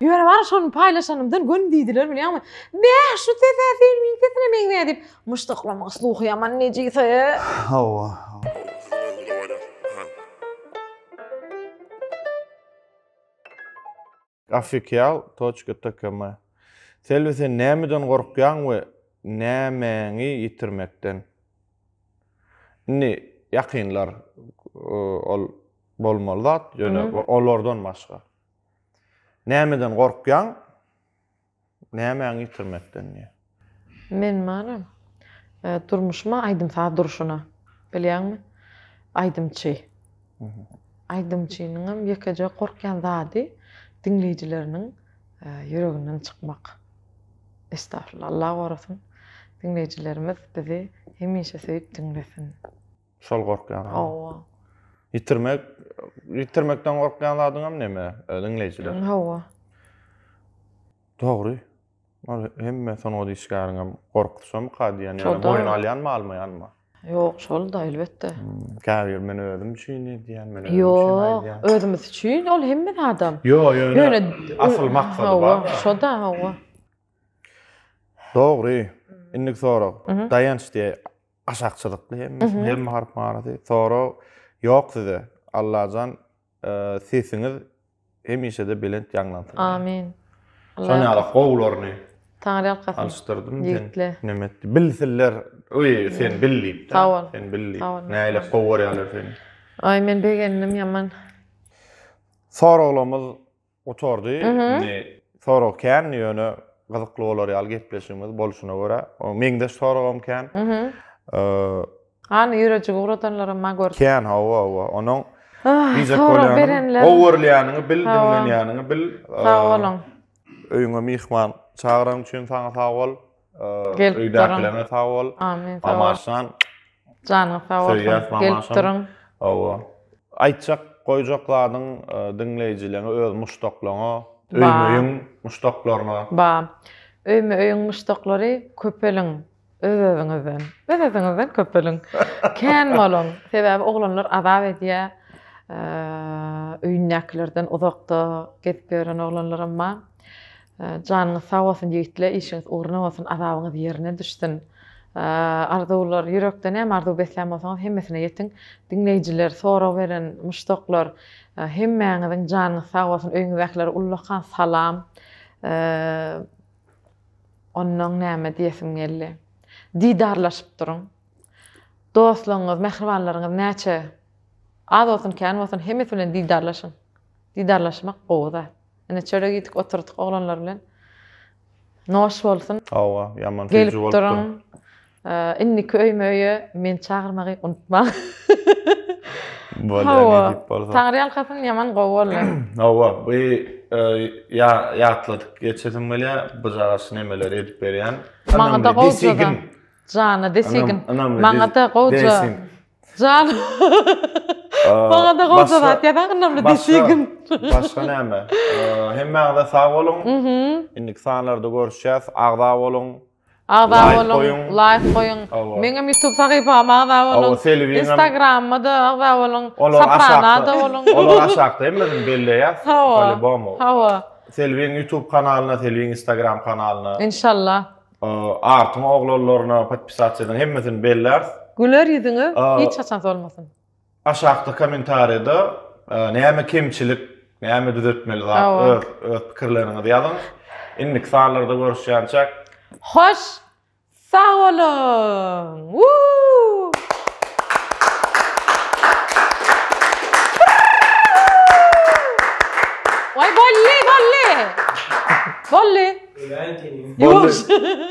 Ýöne bar şony paýlaşanymdan göni diýdiler bilýäňmi? Bäh şu ses-ä Selmiň sesine meňzeýär diýip, muşdaklaryň sluhy ýaman nejis-e. Hawa. Ofikial toçka tkm. Selbi sen nämeden gorkýaň we nämäňi ýitirmekden? Indi ýakynlar ol bolmaly zat, ýöne olardan başga. Nämeden gorkýaň? Nämäňi ýitirmekden diýýär. Men bara durmuşyma aýdym-saz durşuna, bilýäňmi? Aýdymçy. Aýdymçynyňam ýekeje gorkýan zady diňleýjileriniň ýüreginden çykmak. Estagfurullah, Allah gorasyn. Diňleýjilerimiz bizi hemişe söýüp diňlesin. Şol gorkýan. Hawa. Ýitirmek, ýitirmekden gorkýan zadyňam neme? Diňleýjiler. Hawa. Dogry. Ol hemme sungat işgäriňem gorkusy şomyka diýen, ýöne boýun alýanmy, almaýanmy? Ýok, şol-da elbetde. Käbir men özüm üçin edýän, men özüm üçin aýdýan. Ýok, özümiz üçin ol hemme zadam. Ýok, ýöne asyl maksady bar. Hawa, şo-da, hawa. Dogry. Indiki sorag. Daýanç diýe Aşak çyzykly hemmesi, hemme harpyň arasy. Sorag ýok size. Allajan sesiňiz hemişe-de belent ýaňlansyn. Amin. Şoň ýaly gowularyny. Taňry ýalkasyn. Alyşdyrdym sen. Neme etdi? Bilsinler. Oý, sen bil diýip. Sag bol. Sen bil diýip. Nähili gowy görýärler seni. Aý, men begendim ýaman. Soraglarymyz Gutardy. Indi sorag kän, ýöne gyzykly bolar ýaly gepleşigimiz bolşuna görä, meňzeş soragam kän. Hany ýürejigi ugradanlaram ma gördüm. Kän, hawa, hawa. Onuň diýjek bolýanym, gowy görülýäniňi bil, diňlenýäniňi bil. Sag boluň. Öýüňe myhman çagyran üçin saňa sag bol. Gelip duruň. Öýdäkilerine sag bol. Amin. Sag bol. Mamaşjan. Janyňyz sag bolsun. Söýýäs Gelip mamaşam. duruň. Hawa. Aýtjak, goýjak zadyň diňleýjileňe, öz muşdaklaňa, Ba. öýme-öýüň muşdaklaryna. Ba. Öýme-öýüň muşdaklary köpeliň. Öz-özüňizden. Öz-özüňizden köpeliň. Kän boluň. Sebäbi oglanlar azap edýär. Öýündäkilerden uzakda gezip ýören oglanlaram bar. Janyňyz sag bolsun ýigitler işiňiz ugruna bolsun azabyňyz ýerine düşsün arzuwlar ýürekde näme arzuw beslän bolsaňyz hemmesine ýetiň diňleýjiler sorag beren muşdaklar hemmäňiziň janyňyz sag bolsun öýüňizdäkilere ullakan salam onnoň näme diýesim geldi didarlaşyp duruň dostlaryňyz mähribanlaryňyz näçe az bolsun kän bolsun hemmesi bilen didarlaşyň didarlaşmak gowy zat. Ine çörek iýdik oturdyk oglanlar bilen. Noş bolsun. Hawa, ýaman süýji bolupdyr. Gelip duruň. Indiki öýme öýe meni çagyrmagy unutmaň. Bolýar, nesip bolsa. Taňry ýalkasyn, ýaman gowy boldy. Hawa, bu ýa ýatladyk geçesim gelýär, bujagaş nemeleri edip berýän. Maňa-da gowja. Jana desigin. Maňa-da gowja. Jan. Maňa-da gowja zat ýazaň ynamly desigin. Başga näme? Hemmäňize sag boluň. Indiki sanlarda görüşýäs. Agza boluň. Agza boluň, laýk goýuň. Meňem YouTube sahypama agza boluň. Instagramyma-da agza boluň. Soprano-da boluň. Olar aşakda hemmesini belleýäs. Hawa. Hawa. Selbiň YouTube kanalyna, Selbiň Instagram kanalyna. Inşallah. Artyň oglanlaryna podpisasiýa ediň hemmesini belläris. Güler ýüzüňiz hiç haçan solmasyn. Aşakda kommentariýada näme kemçilik, näme düzetmeli zat öz öz pikirleriňizi ýazyň. Indiki sanlarda görüşýänçäk. Hoş sag boluň. Wuu! Waý bolly bolly. Bolly. Bolly.